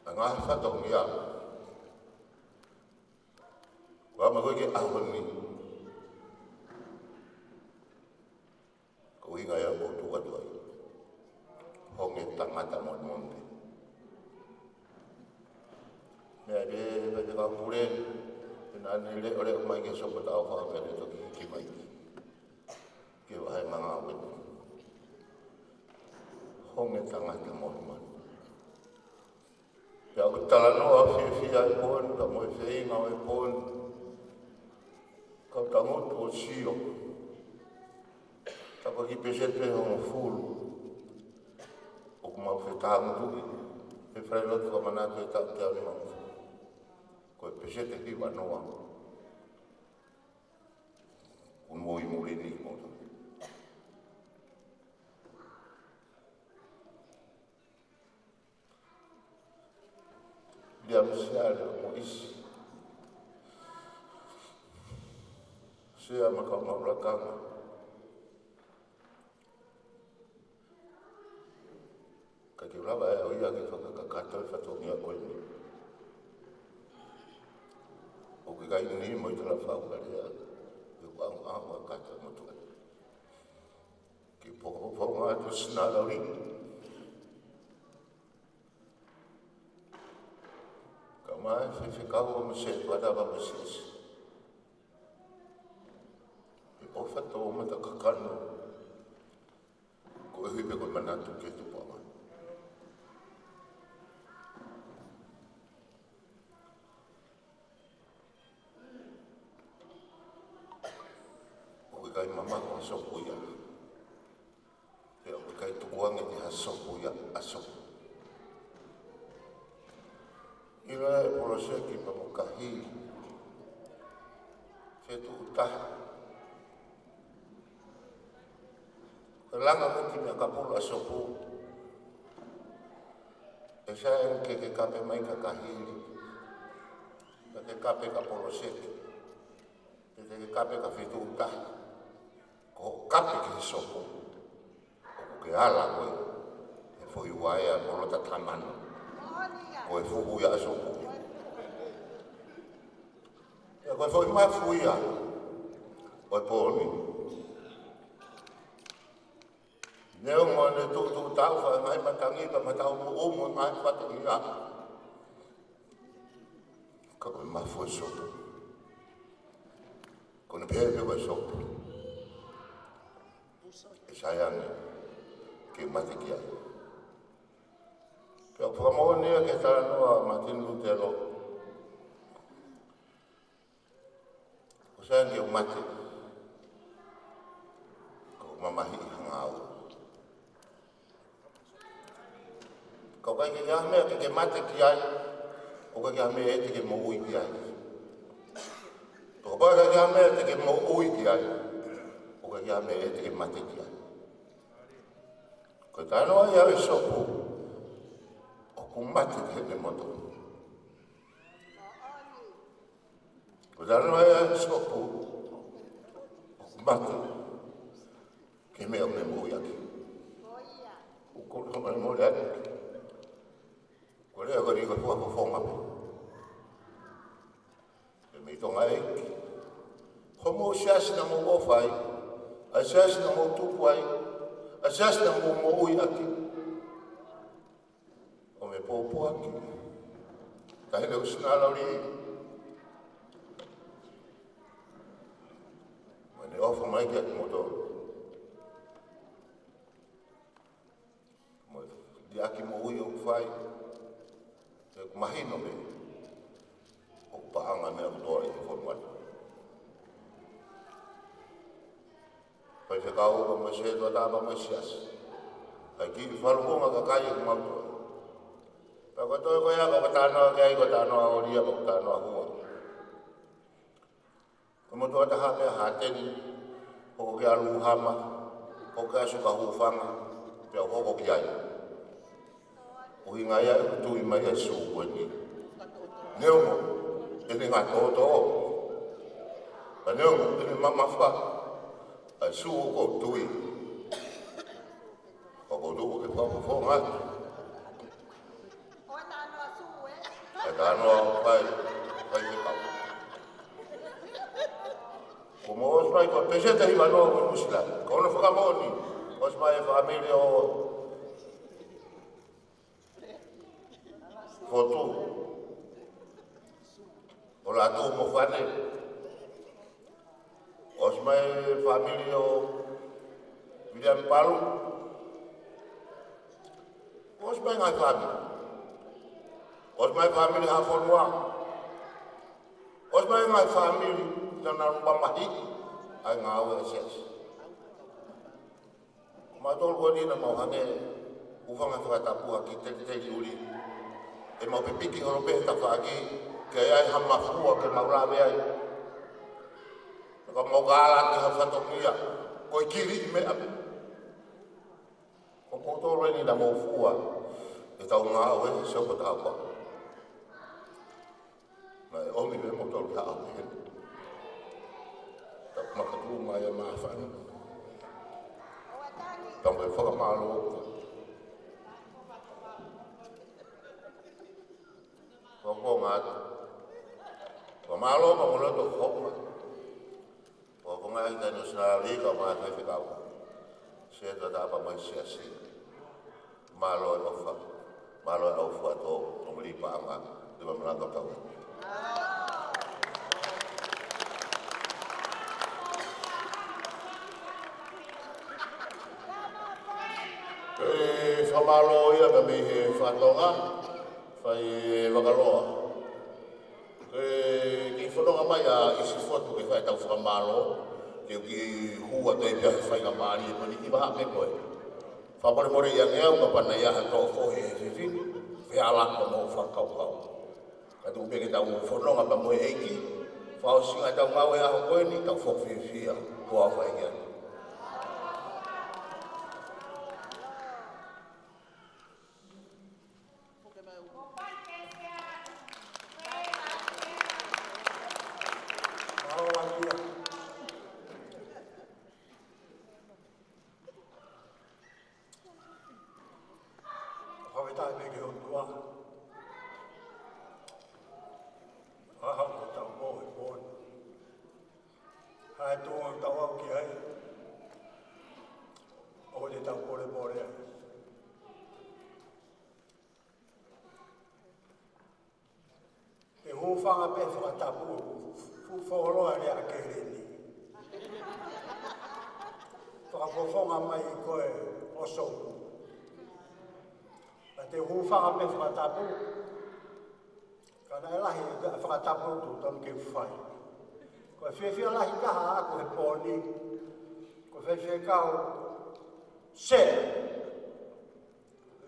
ʻa e ngaahi fatongia. Ko e ʻamanaki ko e ʻaho ni, ko e ʻuhinga ia ʻoku ou tuʻu atu ai. Honge tangata moʻoni moʻoni pē. Meʻa pē, meʻa pē kau pule, pea naʻa ne leʻoleʻo mai ki he sopo taufa pea ne toki hiki mai ki he vahe manga ʻo e. Honge tangata moʻoni moʻoni. Pea ʻoku talanoa fiefia e pō ni, ka mo e feinga ʻo e pō ni. Kau tangutu ʻo sio. Ka ko e kiʻi peseti pē hongofulu ʻoku mau fetāngutuʻi he falelotu fakamanatu he taʻu teau nimangofulu. Ko e peseti hiva noa. Kuo mou ʻi muli ni ʻo Liam Siale mo ʻIsi. Sea mo e kau maʻu lakanga. Ka ke lava ʻe au ia ke fakakakato e fatongia ko eni. ʻOku ʻikai ni mo e tala fau ka lea. ʻOku ʻaonga ʻaonga kata mo tuʻa. Ke pokopokonga atu sina lauri. Ka mai faifekau mo e setuata mo e siasi. ʻE ʻofa tō mata kakano. Ko e hipe ko e manatu ke tupu ʻa mai. ʻOku ʻikai mamaku ha sopu ia. Pea ʻoku ʻikai tukuange ʻe ha sopu ia ha sopu. ʻIlo e poloseki pea mo e kahi. Fetuʻutaha. Ko e langa ko e kiʻi meʻa kapulu ʻa e sopu. ʻE sai ange ke ke kape mai ka kahi. Ka ke kape ka poloseki. Ke ke kape ka fetuʻutaha. Ko hoʻo kape ki he sopu. ʻOku ke ala koe he foʻi uaea mo lota tamanu. Ko e fuhu ia ʻa e sopu. Pea ko e foʻi mafu ia ʻo e pō ni. Neongo ʻene tuʻutuʻu taufa e ngaahi matangi ka matau mo umu e ngaahi fatongia. Ka ko e mafu e sopu. Ko ʻene pehē pē ko e sopu. ʻE sai ange ke mate ki ai. Pea ʻoku fakamoʻoni ia ki he talanoa ʻa Mātini Lutelo. ʻOku sai ange ke u mate. Ka u mamahiʻi ha ngāue. ʻIkai ke ʻi ai ha meʻa ke ke mate ki ai, ʻoku ʻikai ke ʻi ai ha meʻa ʻe te ke moʻui ki ai. Pea kapau ʻoku ʻikai ke ʻi ai ha meʻa te ke moʻui ki ai, ʻoku ʻikai ke ʻi ai ha meʻa ʻe te ke mate ki ai. Ko e talanoa ia ʻa ʻEsopo, ʻoku mate ki heʻene moto. Ko e talanoa ia ʻa ʻEsopo, ʻoku mate ki he meʻa ʻoku ne moʻui ʻaki. ʻOku ou kole atu, ko e lea ko eni ko e fakafofonga pē. Pea mei Tonga ē, ko hoʻomou siasi naʻa mou ʻofa ai, ʻa e siasi naʻa mou tupu ai, ʻa e siasi naʻa mou moʻui ʻaki, ʻo mei pōpoaki, taʻahine ʻo Sinalali, mo ʻene ʻofa mai kiate kimoutolu. Mo e liʻaki moʻui ʻoku fai, ʻoku mahino pē ʻoku paʻanga e meʻa kotoa ʻi he fonua ni. Faifekau pea mo e sētuata pea mo e siasi, ʻa e kiʻi falukunga kakai ʻoku mau toe. Pea ko e toe ko ia, ko e talanoa ki ai, ko e talanoa ʻolia, ko e talanoa hua. Ko e motuʻa taha pē ʻa Hāteni, hoko ki ʻAluhama, hoko ki ʻAsuka Hūfanga, pea hoko ki ai. ʻUhinga ia ʻeku tui mai ʻa e sū ko eni. Neongo ʻene ngatoto, ka neongo ʻene mamafa, ʻa e sū ʻoku ou tui. ʻOku ou tuʻu ke fakafofonga atu. ʻA e talanoa ʻoku fai, faifekau. Ko mo ʻosi mai ko e peseti ʻe hiva noa ko Nuʻusila. Ko hono fakamoʻoni, ʻosi mai e fāmili ʻo Fotu, ʻo Lātū mo Fane. ʻOsi mai e fāmili ʻo Viliami Palu. ʻOsi mai e ngaahi fāmili. ʻOsi mai e fāmili Haʻafonua. ʻOsi mai e ngaahi fāmili naʻa nau mamahiʻi ʻa e ngāue ʻa e siasi. Ko mautolu ko eni naʻa mau hangē, hūfanga he fakatapu ʻaki teliteli ʻuli. ʻE mau pipiki holo pē he tafaʻaki, ke ʻi ai ha mafua ke mau lave ai. Ka mau kālaki ha fatongia, ko e kili ʻi meʻa pē. Ko mautolu eni naʻa mau fua ʻetau ngāue he Siopo Tāufaʻāhau. Naʻe ʻomi pē mautolu ki he ʻaho ko eni. Tapu makatuʻunga ia māfana. Tapu e fakamālō. Fakafofonga atu. Fakamālō, fakamālō tō hoʻo. Ko ko ngaahi taʻahine ʻo Sinalali, kau mai faifekau. Sētuata pea mo e siasi. Mālō e ʻofa. Mālō e ʻaufuatō. Ko muli paʻanga. Te ma malanga tau. ʻE fakamālō ia ka mei he fatongia, fai e vakaloa. Ke, ke fononga mai ʻa ʻIsi Fotu ke fai ʻetau fakamālō, ke u kiʻi hū atu ai pē he faingamālie ko eni ki vaha pē ko ē. Fakamolemole ia ke au ka pana ia ha tō fohe he fefine, fealaka mo fakakaukau. Ka tuku pē ke tau fononga pea mo e ʻEiki, fakaʻosinga ʻetau ngāue he ʻaho ko eni, tau foki fiefia, ko au fai ki ai. Fakafetaʻi pē ki he ʻOtua. ʻA hoʻo tau mohe pō ni. ʻA e tuʻunga ʻoku tau aʻu ki ai, ʻoku te tau polepole ai. Te u hūfanga pē he fakatapu, fuʻu fuoloa e lea ʻa Keleni. Fakafofonga mai koe ʻOsopu. Ka te u hūfanga pē he fakatapu, ka naʻe lahi e fakatapu ʻoku totonu ke u fai. Ko e fiefia lahi taha ʻaʻaku he pō ni, ko e faifekau Sea ʻi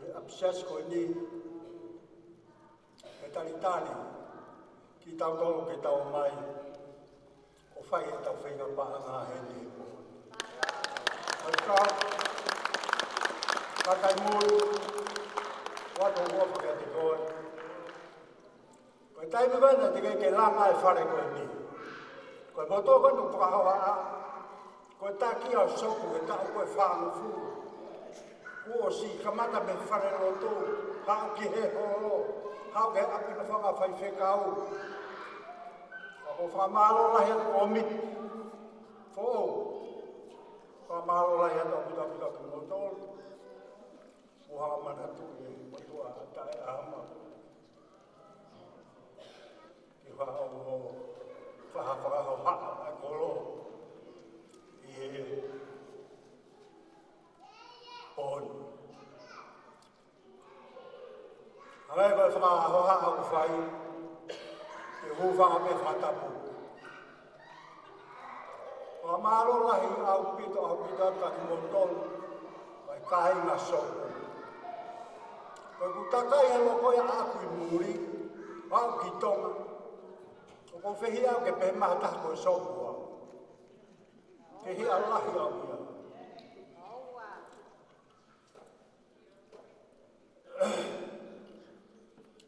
he ʻapisiasi ko eni, talitali kitautolu ke tau mai ʻo fai ʻetau feinga paʻanga heni. Maikau, kakai muli, ʻoatu ʻeku ʻofa kiate koe. Ko e taimi ko ena te ke ke langa e fale ko eni. Ko e motuʻa ko ena ʻoku fakahohaʻa. Ko e taki ʻa Sopu he taʻu ko e fāngofulu. Kuo ʻosi kamata mei falelotu, haʻu ki he holo, haʻu ki he ʻapi nofo ʻa e faifekau. Ka ʻoku ou fakamālō lahi atu ki he kōmiti foʻou. Fakamālō lahi atu ʻaupito ʻaupito kimoutolu. Mo ha manatu ʻi he motuʻa taʻeʻaho mai. Ke fakaʻoho, fakahohaʻa ʻa e kolo ʻi he pō ni. Hangē ko e fakahohaʻa ʻoku fai, ke hūfanga pē fakatapu. Fakamālō lahi ʻaupito, ʻaupito atu kiate kimoutolu, ʻa e kāinga Sopu. Ko ʻeku takai ʻa e loko ia ʻaʻaku ʻi muli, ʻo aʻu ki Tonga. ʻOku ou fehiʻa au ke pehē mai ha taha ko e Sopu au. Fehiʻa lahi au ia.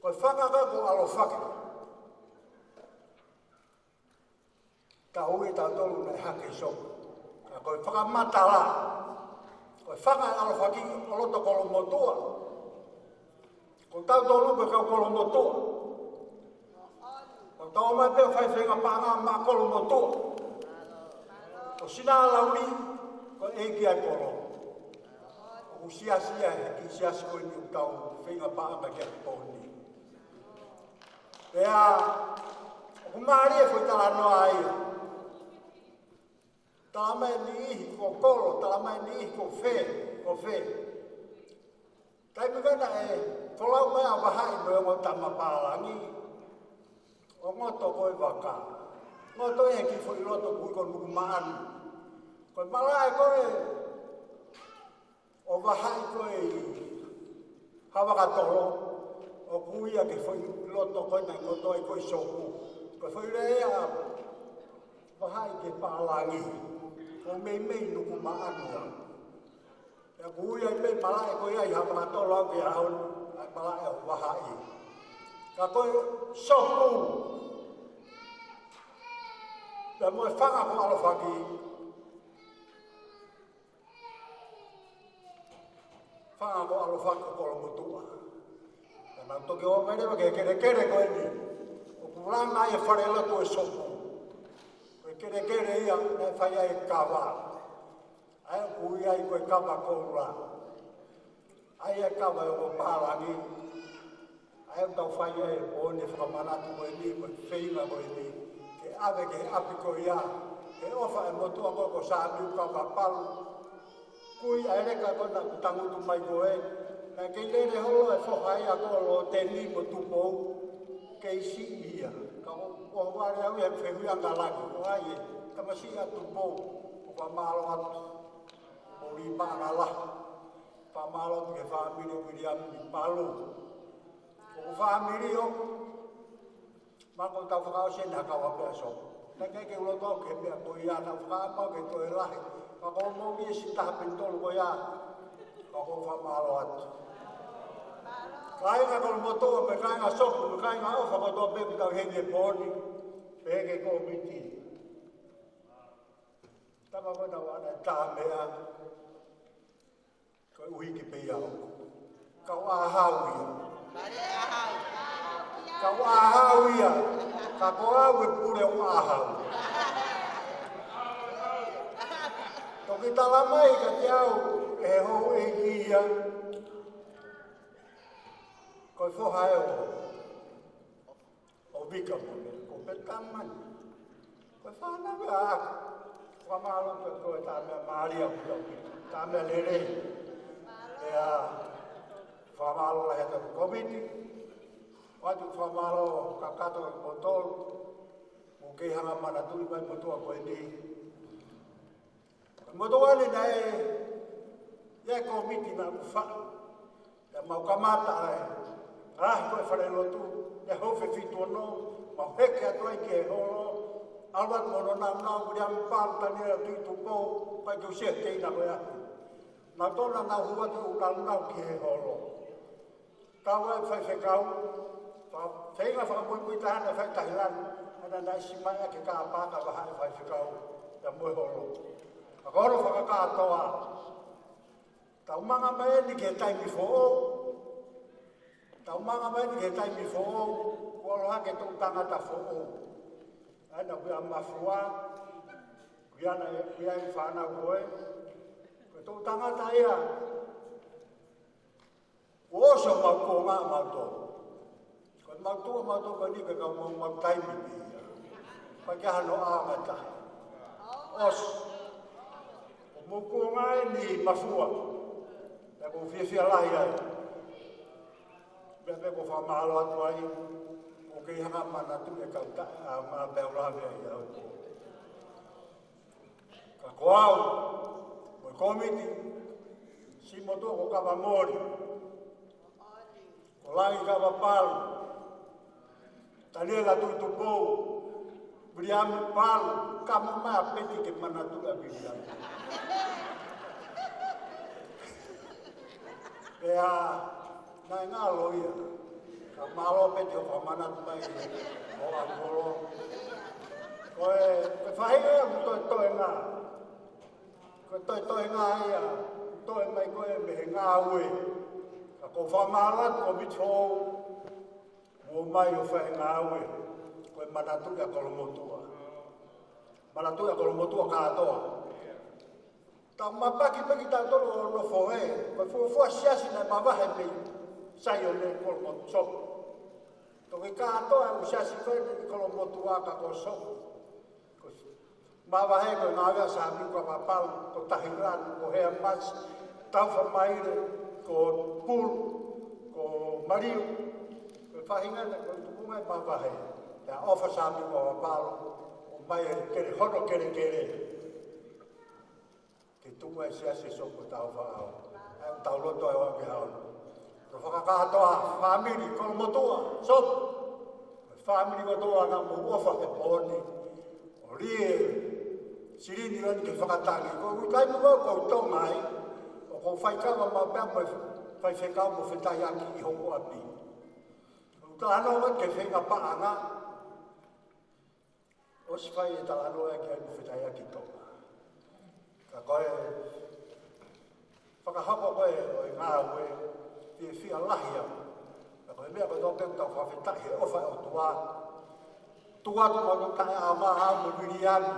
Ko e fanga ko ē ʻoku ʻalofaki. Tau ui tautolu naʻe hake ʻi Sopu. Ka ko e fakamatala. Ko e fanga ʻalofaki ʻo loto Kolomotuʻa. Ko tautolu ko e kau Kolomotuʻa. Ko tau mai pē ʻo fai feinga paʻanga maʻa Kolomotuʻa. Ko Sinalauli, ko e ʻeiki ʻa e kolo. ʻOku siasi ia he kiʻi siasi ko eni ʻoku tau feinga paʻanga ki ai he pō ni. Pea, ʻoku mālie e foʻi talanoa ia. Tala mai e niʻihi ko Kolo, tala mai e niʻihi ko fē, ko fē. Taimi ko ena ʻe folau mai ʻa Vahaʻi mo e ongo tama pālangi. ʻO ngoto ko e vaka. Ngoto ʻi he kiʻi foʻi loto ʻoku ui ko Nukumaʻanu. Ko e malaʻe ko ē ʻo Vahaʻi ko ē ʻi Havakatolo, ʻoku ui ia ki he foʻi loto ko ē naʻe ngoto ai ko ē Sopu. Ko e foʻi lea ia ʻa Vahaʻi ki he pālangi, ko e meimei Nukumaʻanu ia. Pea ʻoku ui ai pē malaʻe ko ia ʻi Havakatolo ʻo aʻu ki he ʻaho ni, ʻa e malaʻe ʻo Vahaʻi. Ka ko e Sopu, pea mo e fanga ko ʻalofaki, fanga ko ʻalofaki ko Kolomotuʻa. Ka naʻa ku toki ō mai leva ki he kelekele ko eni. ʻOku langa ai e falelotu ʻo Sopu. Ko e kelekele ia naʻe fai ai e kava. ʻA ia ʻoku ui ai ko e kava koula. ʻA ia e kava ʻo e ongo pālangi. ʻA ia ʻoku tau fai ai e pō ni e fakamanatu ko eni, ko e feinga ko eni. Ke ʻave ki he ʻapi ko ia, he ʻofa e motuʻa ko ē ko Sāmiu Kavapalu. Kui ʻa e leka ko ena ʻoku tangutu mai ko ē. Naʻe kei lele holo e foha ia ko Loteni mo Tupou. Kei siʻi ia. Ka ʻo, ʻo vale au ia he fehuʻi angalangi. Ko hai e tamasiʻi ʻa Tupou. ʻOku fakamālō atu. Mo Lipa Angala. Fakamālō atu ki he fāmili ʻo Viliami Palu. ʻOku fāmili ʻo. Mako tau fakaʻosi eni ha kava pē ʻa Sopu. Naʻe ʻikai ke u loto au ki he meʻa ko ia, naʻa ku fakaʻamu ke toe lahi. Ka ko e moʻui ʻe siʻi taha pē ʻi tolu ko ia. Ka ʻoku ou fakamālō atu. Kāinga Kolomotuʻa, mo e kāinga Sopu, mo e kāinga ʻofa kotoa pē ʻoku tau ʻi heni he pō ni. Pehē ki he kōmiti. Tama ko ena ʻoku ʻana e tā meʻa. Ko e ʻuhiki pē ia ʻoku. Kau ʻāhau ia. Kau ʻāhau ia. Ka ko au e pule ʻo ʻāhau. Toki tala mai kiate au ʻe he houʻeiki ia. Ko e foha ē ʻo ʻo Vika mo e ko Petamani. Ko e fānau ia ʻaʻaku. Fakamālō atu ko e tā meʻa mālie ʻaupito. Tā meʻa lelei. Pea fakamālō lahi atu ki he kōmiti. ʻOatu fakamālō kakato kimoutolu. Mou kei hanga manatuʻi mai motuʻa ko eni. Motuʻa ni naʻe, ʻi ai e kōmiti naʻa ku faʻu. Pea mau kamata ai. Lahi ko e falelotu, ʻi he houʻeiki fitu ono, mau heke atu ai ki he holo, ʻalu atu mo hono naunau, Viliami Palu, Taniela Tuʻitupou, pea ke usia teina ko ia. Naʻa tau na nau hū atu ʻo naunau ki he holo. Kau ai e faifekau, fa-, feinga fakamuimui taha naʻe fai tahi lanu, ʻa ia naʻe ʻasi mai ʻa e kāpaka vahaʻa e faifekau, ia mo e holo. Ka ko hono fakakātoa, tau manga mai eni ki he taimi foʻou. Tau manga mai eni ki he taimi foʻou, kuo ʻalu hake e toʻu tangata foʻou. ʻA ia naʻa ku ʻi ai ʻa Mafua, ku ʻi ai ʻa e, ku ʻi ai e fānau ko ē. Ko e toʻu tangata ia, kuo ʻosi homau kuonga ʻamautolu. Ko e mau tuʻa ʻamautolu ko eni ko e kau maumau taimi pē ia. Pea ke hano ʻā mai taha. ʻOsi. Ko hoʻomou kuonga eni Mafua. Pea ʻoku ou fiefia lahi ai. Pea pē ʻoku ou fakamālō atu ai. ʻOku kei hanga manatu e kau taʻeʻaonga pea u lave ai au. Ka ko au, mo e kōmiti, siʻi motuʻa ko Kavamoli, ko Langi Kavapalu, Taniela Tuʻitupou, Viliami Palu, ka mo mai ʻa Peti ke manatu ʻa Viliami. Pea, naʻe ngalo ia. Ka mālō Peti hoʻo fakamanatu mai ʻo ʻAngolo. Ko e, ko e faʻahinga ia ʻoku toe toenga. Ko e toe toenga ia, toe mai ko ē mei he ngāue. Ka ʻoku ou fakamālō atu ko Mitfou, ʻomai ʻo fai e ngāue, ko e manatu ʻa Kolomotuʻa. Manatu ʻa Kolomotuʻa kātoa. Tau mapaki pē kitautolu ʻo nofo hē, ko e fuofua siasi naʻe mavahe mei Saione Kolomotuʻa. Toki kātoa e ʻū siasi ko ē ʻi Kolomotuʻa ka ko Sopu. Ko Mavahe ko e ngāue ʻa Sāmiu Kavapalu, ko Tahilanu, ko Heamasi, Taufamaile, ko Pulu, ko Maliu, ko e faʻahinga ena ko e tukunga e Mavahe. Pea ʻofa Sāmiu Kavapalu, ʻomai e kele hono kelekele. Ke tuʻu ai e siasi ʻo Sopu Taufaʻahau. ʻA ia ʻoku tau loto ai ʻo ʻave hao. Ko e fakakātoa fāmili Kolomotuʻa, Sopu. Fāmili kotoa naʻa mou ʻofa he pō ni. ʻO lie silini lani ke fakatangi. Ko e taimi ko ē ʻoku ou Tonga ai, ʻoku ou faikava maʻu pē mo e faifekau mo fetaiaki ʻi hoku ʻapi. ʻOku ou talanoa ke feinga paʻanga. ʻOsi fai e talanoa ki ai mo fetaiaki Tonga. Ka ko e fakahoko ko ē ʻo e ngāue, fiefia lahi au. Ka ko e meʻa kotoa pē ʻoku tau fakafetaʻi he ʻofa ʻa e ʻOtua. Tuku atu mo e taʻeʻaonga au mo Viliami,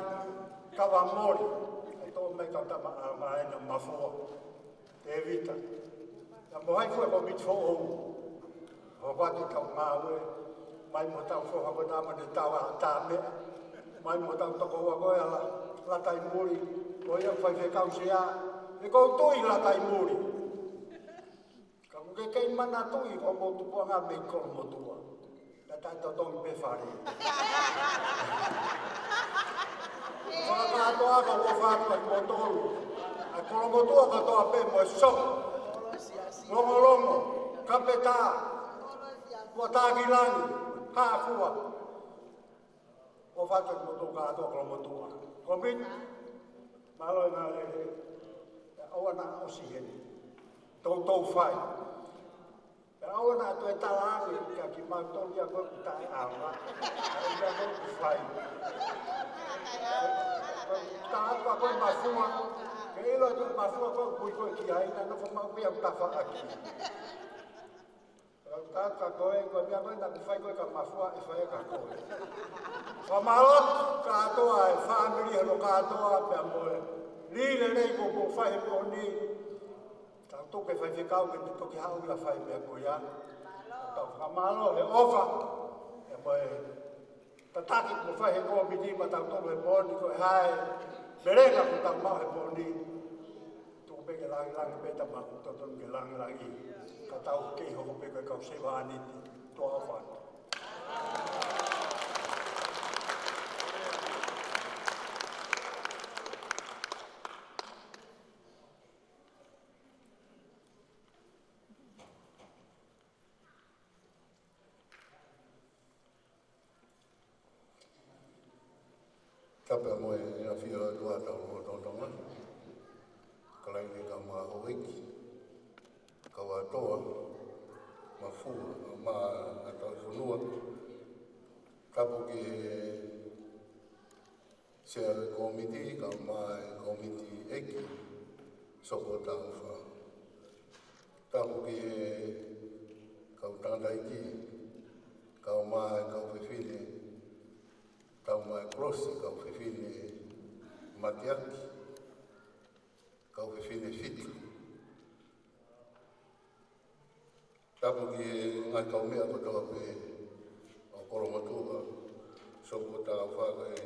Kavamoli, ʻa e toʻo mai kau tama ʻaonga ena Mafua. Tēvita. Naʻa mo hai fua ko Mitfou. Hoko atu e kau ngāue. Mai mo tau foha ko e tama ne tau ʻa Tāmeʻa. Mai mo tau tokoua ko ē ʻa La-, Lataimuli. Ko ia faifekau sea. ʻE kou tui Lataimuli. Ka ʻoku ke kei manatuʻi ko hoʻomou tupuʻanga mei Kolomotuʻa. Ka taʻetotongi pē fale. Fakakātoa ka ʻoku ou ʻofa atu kiate kimoutolu. ʻA Kolomotuʻa kotoa pē mo e Sopu. Longolongo, Kapetā, Tuʻatākilangi, Hāfua. ʻOfa atu kiate kimoutolu kātoa Kolomotuʻa. Kōmiti, mālō e ngāue. ʻOua naʻa ʻosi heni. Toutou fai. Pea ʻoua naʻa toe talaange kia kimautolu ia ko ē ʻoku taʻeʻaonga. ʻA ia ko ē ʻoku fai. Ka ʻoku ʻa ko ē Mafua. Ke ʻilo atu Mafua ko ē ʻoku ui ko ē ki ai, naʻa nofo maʻu pē ia ʻo tafaʻaki. Ka ʻoku taʻeʻaonga ko ē, ko e meʻa ko ē naʻa ku fai ko ē kia Mafua ʻe fai kia koe. Fakamālō atu kātoa e fāmili hono kātoa pea mo e lī lelei kuo mou fai he pō ni. Tau toki faifekau ke te toki haʻu ia ʻo fai e meʻa ko ia. Tau fakamālō he ʻofa. Pea mo e tataki kuo fai he kōmiti maʻatautolu he pō ni ko e hā e melenga kuo tau maʻu he pō ni. Tuku pē ke langilangi pē Tamai, totonu ke langilangiʻi. Ka tau kei hoko pē ko e kau sevāniti. Tuʻa ʻofa atu. Tapu mo e ʻafio ʻa e ʻOtua ʻi hotau lotolotonga. Kalaini kae ʻumaʻā houʻeiki, kau ʻa e toa, mafua, ʻumaʻā ʻa e kau fonua. Tapu ki he sea ʻo e kōmiti, kae ʻumaʻā e kōmiti ʻeiki, Sopu ʻo Taufa. Tapu ki he kau tangataʻeiki, kae ʻumaʻā e kau fefine, tau mai kolosi, kau fefine mateaki, kau fefine fitu. Tapu ki he ngaahi kaumeʻa kotoa pē ʻo Kolomotuʻa, Sopu ʻo Taufa, ʻa e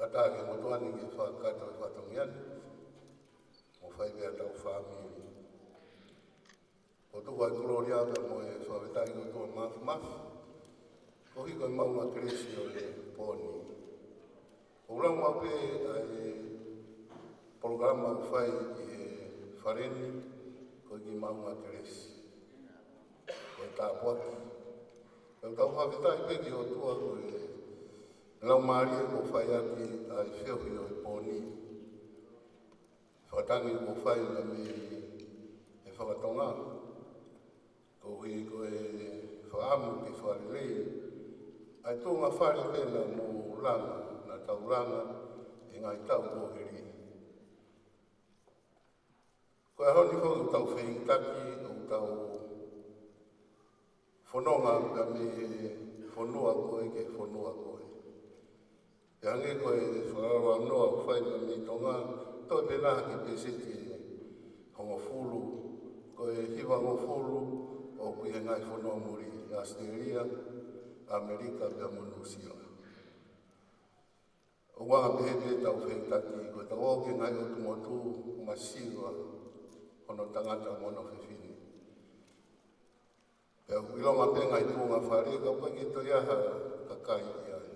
ʻatā ki he motuʻa ni ke fakakakato e fatongia ni, mo fai pē ʻetau fāmili. ʻOku tuku ai e kolōlia pea mo e fakafetaʻi ki he ʻOtua Māfimafi, koeʻuhi ko e maʻu ʻa e kelesi ʻo e pō ni. ʻOku lau maʻu pē ʻa e polokalama ʻoku fai ʻi he fale ni, ko e kiʻi maʻu ʻa e kelesi, ko e tāpuaki. Pea ʻoku tau fakafetaʻi pē ki he ʻOtua ko e laumālie kuo fai ʻaki ʻa e feohi ʻo e pō ni. Fakatangi kuo fai mei he fakatonga, koeʻuhi ko e fakaʻamu ke fakalelei ʻa e tuʻunga fale pē naʻa mou langa, naʻa tau langa ʻi he ngaahi taʻu kuo hili. Ko e ʻaho ni foki ʻoku tau fehikitaki, ʻoku tau fononga mei he fonua ko ē ki he fonua ko ē. Pea hangē ko e fakalaunoa ʻoku fai mei Tonga, toe pē nā ha kiʻi pēseti ʻe hongofulu, ko e hivangofulu ʻoku ʻi he ngaahi fonua muli, ʻAositelēlia, ʻAmelika, pea mo Nuʻusila. ʻOku anga pehē pē ʻetau fehikitaki, ko ʻetau ō ki he ngaahi ʻotu motu masiva, hono tangata mo hono fefine. Pea ʻoku ʻilonga pē ngaahi tuʻunga fale, ka ʻoku ʻikai ke toe ʻi ai ha kakai ʻi ai.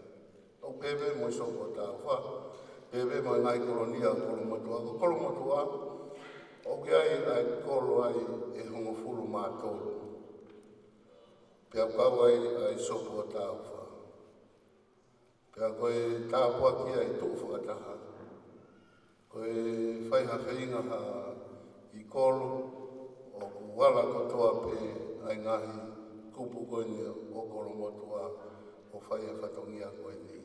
ʻOku pehē pē mo e Sopu ʻo Taufa, pehē pē mo e ngaahi kolonia ʻo Kolomotuʻa, ko Kolomotuʻa, ʻoku ʻi ai ʻa e kolo ʻa e hongofulu mā tolu. Pea ʻoku kau ai ʻa e Sopu ʻo Taufa. Pea ko e tāpuaki ia ʻi he tuʻu fakataha. Ko e fai ha feinga ha kiʻi kolo, ʻoku ala kotoa pē ʻa e ngaahi kupu ko eni ʻo Kolomotuʻa ʻo fai e fatongia ko eni.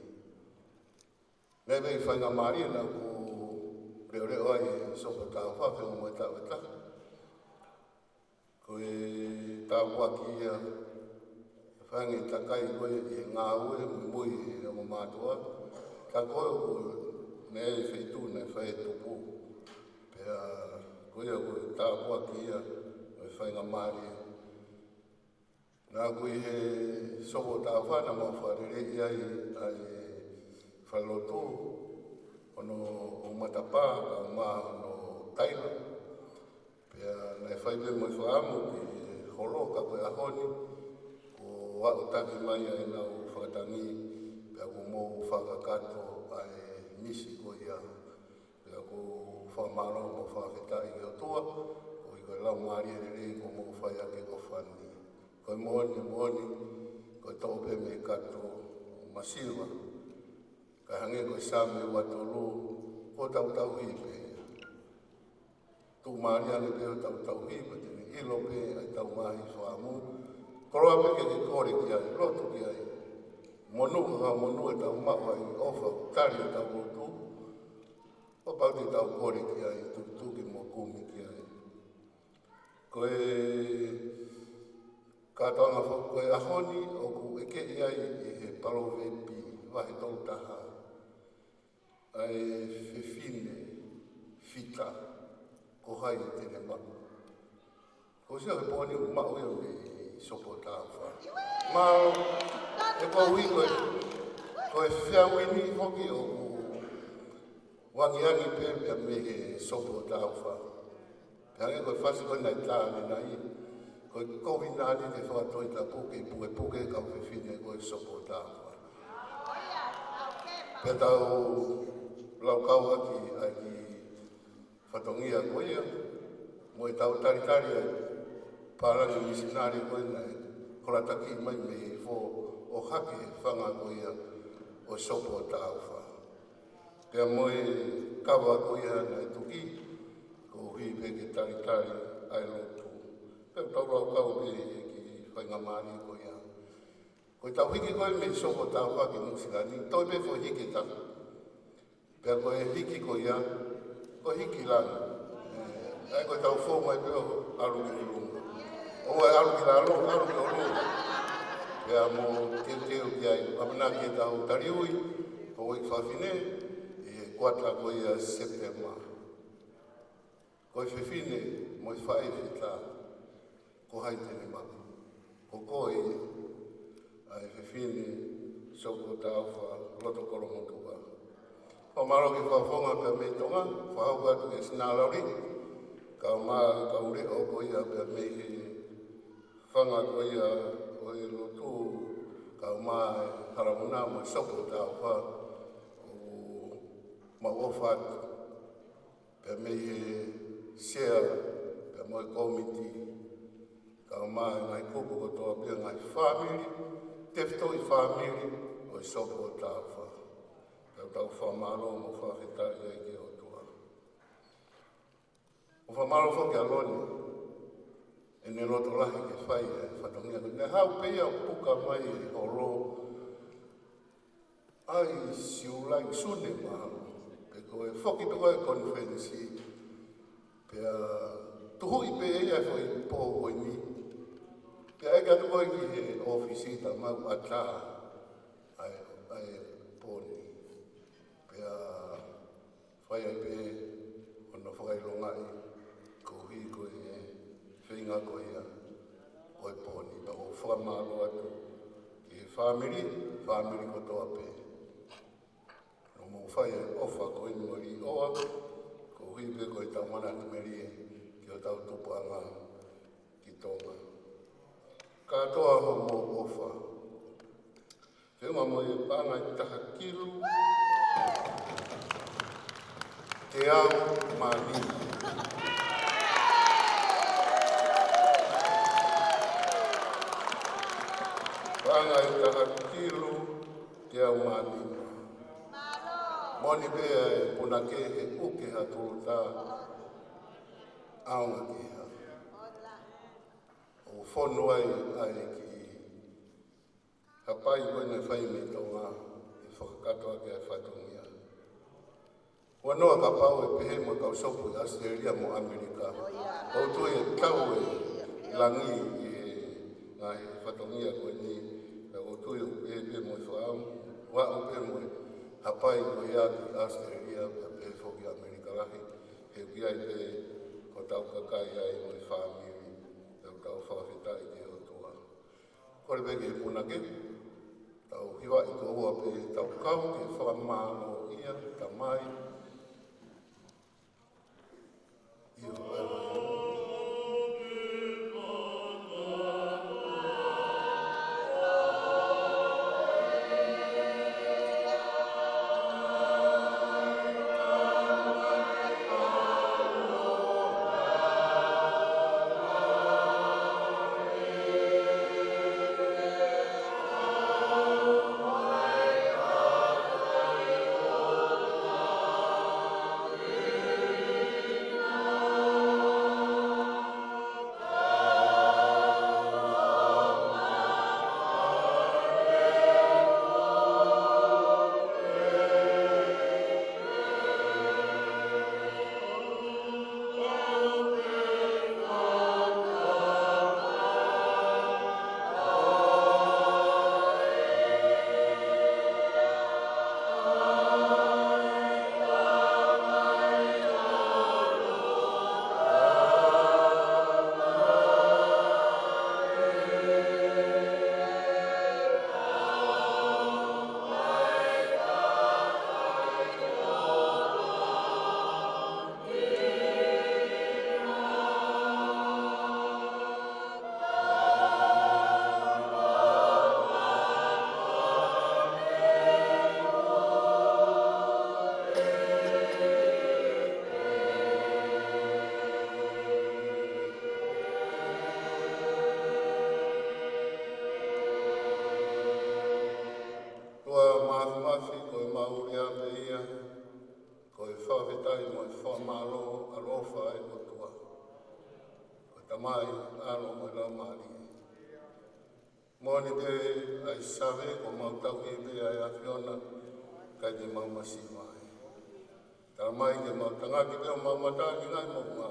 Naʻe ʻi ai e faingamālie naʻa ku leʻoleʻo ai he Sopu ʻo Taufa, fenga mo e taʻu ʻe taha. Ko e tāpuaki ia, fai ange e takai ko ē ʻi he ngāue, muimui he ongo mātuʻa. Ka ko ē ʻoku ne ʻi he feituʻu naʻe fai e tupu. Pea ko ia ko e tāpuaki ia, ʻo e faingamālie. Naʻa ku ʻi he Sopu ʻo Taufa naʻa mau fakaleleiʻi ai ʻa e falelotu, hono ʻū matapā, kae ʻumaʻā hono taila. Pea naʻe fai pē mo e fakaʻamu ki he holo, ka ko e ʻaho ni, kuo aʻutaki mai ʻa ʻenau fakatangi, pea kuo mou fakakakato ʻa e misi ko ia. Pea ʻoku ou fakamālō mo fakafetaʻi ki he ʻOtua, koeʻuhi ko e laumālie lelei kuo mou fai ʻaki e ʻofa ni. Ko e moʻoni, moʻoni, ko e toʻo pē mei he kato masiva. Ka hangē ko e Saame ua tolu, ko hotau tauhi pē. Tuʻumālie ange pē hotau tauhi, pea te ne ʻilo pē ʻa ʻetau ngaahi fakaʻamu. Koloa pē ke ke kole ki ai, lotu ki ai. Monū ka monū ʻetau maʻu ʻa e ʻofa, tali ʻetau lotu. Kapau te tau kole ki ai, tukituki mo kumi ki ai. Ko e kātoanga fo-, ko e ʻaho ni ʻoku ʻekeʻi ai ʻi he Palōveepi vahe tolu taha. ʻA e fefine fita, ko hai te ne maʻu. Ko e sio he pō ni ʻoku maʻu ia mei Sopu ʻo Taufa. Mālō, he koeʻuhi ko e, ko e feau eni foki ʻoku angiangi pē pea mei he Sopu ʻo Taufa. Pea hangē ko e fasi ko ē naʻe tā ʻanenai, ko e kovi nani te fakatoʻi tapu ke pukepuke kau fefine ko e Sopu ʻo Taufa. Pea tau laukau ʻaki ʻa e kiʻi fatongia ko ia, mo ʻetau talitali ʻa e pālangi misinale ko ē naʻe holataki mai mei he ifo ʻo hake he fanga ko ia ʻo Sopu ʻo Taufa. Pea mo e kava ko ia naʻe tuki, koeʻuhi pē ke talitali ʻa e lotu. Pea tau laukau pē ki he faingamālie ko ia. Ko e tau hiki ko ē mei Sopu ʻo Taufa ki Nuʻusila ni, toe pē foʻi hiki ʻe taha. Pea ko e hiki ko ia, ko e hiki langi. ʻE, ʻa ia ko e tau fou mai pē ʻo ʻalu ki ʻolunga. ʻOua ʻe ʻalu ki lalo, ʻalu ki ʻolunga. Pea mo teuteu ki ai, ʻamanaki ke tau taliui, ko e fefine, ʻi he kuata ko ia Sepitema. Ko e fefine mo e faʻē fita, ko hai te ne maʻu? Ko koe ia, ʻa e fefine Sopu ʻo Taufa, loto Kolomotuʻa. Fakamālō ki he fakafofonga pea mei Tonga, fakahoko atu ki he Sinalauli, kae ʻumaʻā e kau leʻo ko ia pea mei he fanga ko ia ʻo e lotu, kae ʻumaʻā e Hala Muna mo e Sopu ʻo Taufa, ʻo mau ʻofa atu. Pea mei he sea, pea mo e kōmiti, kae ʻumaʻā e ngaahi kupu kotoa pē, ngaahi fāmili, tefitoʻi fāmili ʻo e Sopu ʻo Taufa. Pea tau fakamālō mo fakafetaʻi ai ki he ʻOtua. ʻOku fakamālō foki kia Loni, ʻene loto lahi ke fai e fatongia. Naʻe haʻu pē ia ʻo puka mai e holo, ʻa ia ʻi Siulai, Sune mahalo. Pea ko e foki pē ko ē konifelenisi. Pea tuhuʻi pē ia foʻi pō ko eni. Pea ʻeke atu ko ē ki he ʻōfisi, ta mau ʻatā ʻa e, ʻa e pō ni. Pea fai ai pē hono fakaʻilongaʻi koeʻuhi ko e feinga ko ia ʻo e pō ni. Pea ʻoku fakamālō atu ki he fāmili, fāmili kotoa pē. Hoʻomou fai e ʻofa ko eni mo e ʻofa, koeʻuhi pē ko e tau manatu melie ki hotau tupuʻanga ki Tonga. Kātoa hoʻomou ʻofa. Feʻunga mo e paʻanga ʻe taha kilu teau mā nima. Paʻanga ʻe taha kilu teau mā nima. Moʻoni pē ʻa e punake he ʻuke ha tolotā ʻaonga kehe. ʻO fonu ai ʻa e kiʻi hapai ko ē naʻe fai mei Tonga, ʻe fakakakato ʻaki ʻa e fatongia. Huanoa kapau ʻe pehē mo e kau sopu ʻi ʻAositelēlia mo ʻAmelika. ʻOku ou tui ʻe tau e langi ʻi he ngaahi fatongia ko eni, pea ʻoku ou tui ʻoku pehē pē mo e fakaʻamu, ʻoku aʻu pē mo e hapai ko ia ki ʻAositelēlia, pea pehē foki ʻAmelika lahi, he ʻoku ʻi ai pē hotau kakai ai mo e fāmili, pea ʻoku tau fakafetaʻi ki he ʻOtua. Kole pē ki he punake, tau hivaʻi kotoa pē, tau kau ke fakamālō ia, Tamai. ʻIo, ʻa ia. ʻOtua Māfimafi, ko e maʻu lea pē ia, Ko e fakafetaʻi mo e fakamālō ʻaloʻofa ʻa e ʻOtua, ko e Tamai, ʻAlo mo e Laumālie. Moʻoni pē ʻa e save, ko mau tauhi pē ʻa e ʻAfiona, ʻikai te mau masiva ai. Tala mai ke mau tangaki pē homau mata ki he ngaahi moʻunga.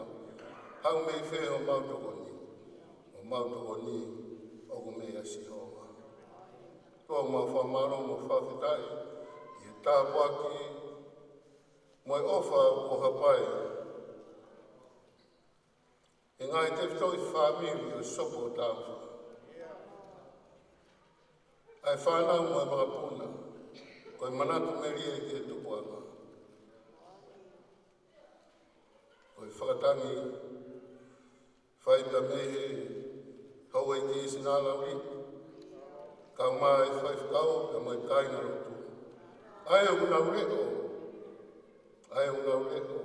Haʻu mei fē homau tokoni? Homau tokoni ʻoku mei a Sihova. Ko mau fakamālō mo fakafetaʻi ʻi he tāpuaki mo e ʻofa kuo hapai he ngaahi tefitoʻi fāmili ʻo e Sopu ʻo Tāufa. ʻA e fānau mo e makapuna, ko e manatu melie ki he tupuʻanga. Ko e fakatangi fai pea mei he Houʻeiki Sinalauli, kau mai faifekau pea mo e kāingalotu. ʻA ē ʻoku nau leʻo, ʻa ē ʻoku nau leʻo,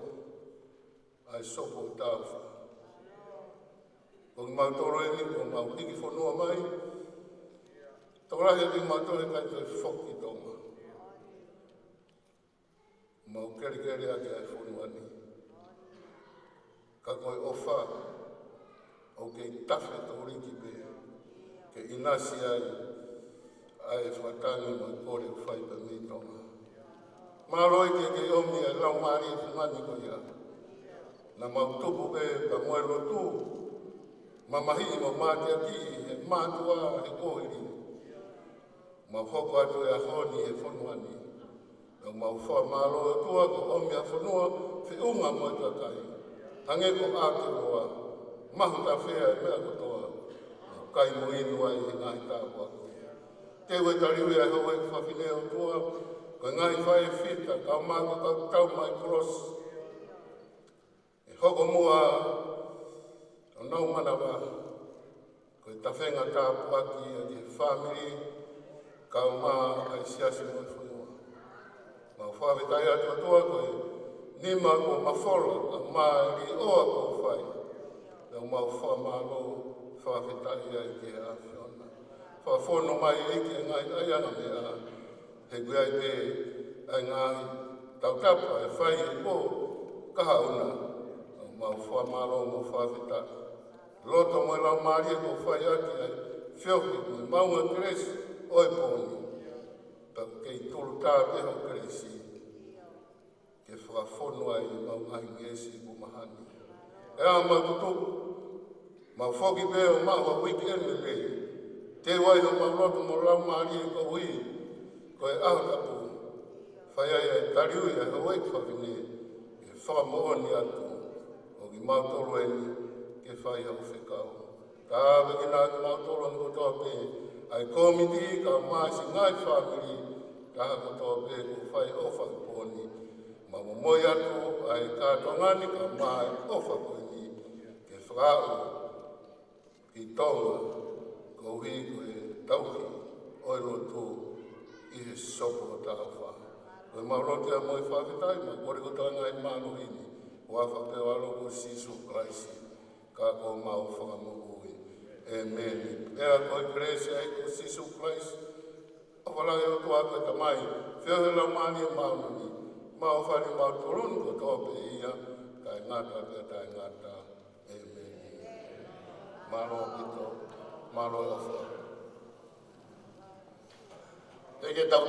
ʻa e Sopu ʻo Tāufa. Ko kimautolu eni, ko mau hiki fonua mai, tokolahi ʻa kimautolu ʻikai toe foki ki Tonga. Mau kelekele ʻaki ʻa e fonua ni. Ka ko e ʻofa, ʻoku kei tafe tōliki pē, ke ʻinasi ai ʻa e fakatangi mo e kole ʻoku fai pē mei Tonga. Mālō ʻEiki ke ʻomi ʻa e laumālie fungani ko ia. Naʻa mau tupu pē pea mo e lotu, mamahiʻi mo mateakiʻi he mātuʻa he kuohili. Mau hoko atu he ʻaho ni he fonua ni. Pea mau fakamālō ʻOtua ko e ʻomi ʻa e fonua feʻunga mo e kakai. Hangē ko ʻAotearoa, Mahutafea, e meʻa kotoa. Mau kai mo inu ai he ngaahi tāpuaki. Teu e taliui ʻa e Houʻeiki Fafine ʻOtua, ko e ngaahi faifita, kau mai ko e kau tau mai kolosi. ʻE hoko muʻa ʻo nau manava, ko e tafenga tāpuaki ʻa e fāmili, kau mai ʻa e siasi mo e fonua. Mau fakafetaʻi atu ʻOtua ko e nima kuo mafola, ʻa e mālie ʻoku fai. Pea mau fakamālō, fakafetaʻi ai ki he ʻAfiona. Fakafonu mai ʻEiki e ngaahi ʻaiʻanga meʻa, he ʻoku ʻi ai pē ʻa e ngaahi tautapa ʻe fai he pō kahaʻu na. Mau fakamālō mo fakafetaʻi. Loto mo e laumālie kuo fai ʻaki ʻa e feohi mo e maʻunga kelesi ʻo e pō ni. Pea ʻoku kei tulutā pē hoʻo kelesi ke fakafonu ai ʻemau ngaahi ngeʻesi kuo mahani. ʻE ʻa mau tutuku, mau foki pē ʻo maʻu ha uike ʻe lelei. Teu ai homau loto mo e laumālie koeʻuhi ko e ʻaho tapu. Fai ai ʻa e taliui ʻa e Houʻeiki Fafine, ke fakamoʻoni atu, ko kimautolu eni ke fai haʻo fekau. Tāpuekina kimautolu ni kotoa pē, ʻa e kōmiti kau mai siʻi ngaahi fāmili, taha kotoa pē kuo fai ʻofa he pō ni. Mau momoi atu ʻa e kātoanga ni kau mai ʻofa ko eni, ke fakaaʻu ki Tonga, koeʻuhi ko e tauhi ʻo e lotu ʻi he Sopu ʻo Tāufa. Ko ʻemau lotu ia mo e fakafetaʻi, mau kole kotoa e ngaahi mālohi ni, ʻi he huafa pē ʻo ho ʻAlo ko Sīsū Kalaisi, ka ko homau Fakamoʻui. ʻĒmeni. Pea ko e kelesi ʻa e ʻEiki ko Sīsū Kalaisi, ʻofa lahi ʻa e ʻOtua ko e Tamai, feohi ʻa e Laumālie Māʻoniʻoni, ʻofa ʻi he mau toloni kotoa pē ia, taʻengata pea taʻengata. ʻĒmeni. Mālō ʻaupito, mālō e ʻofa. Te ke tau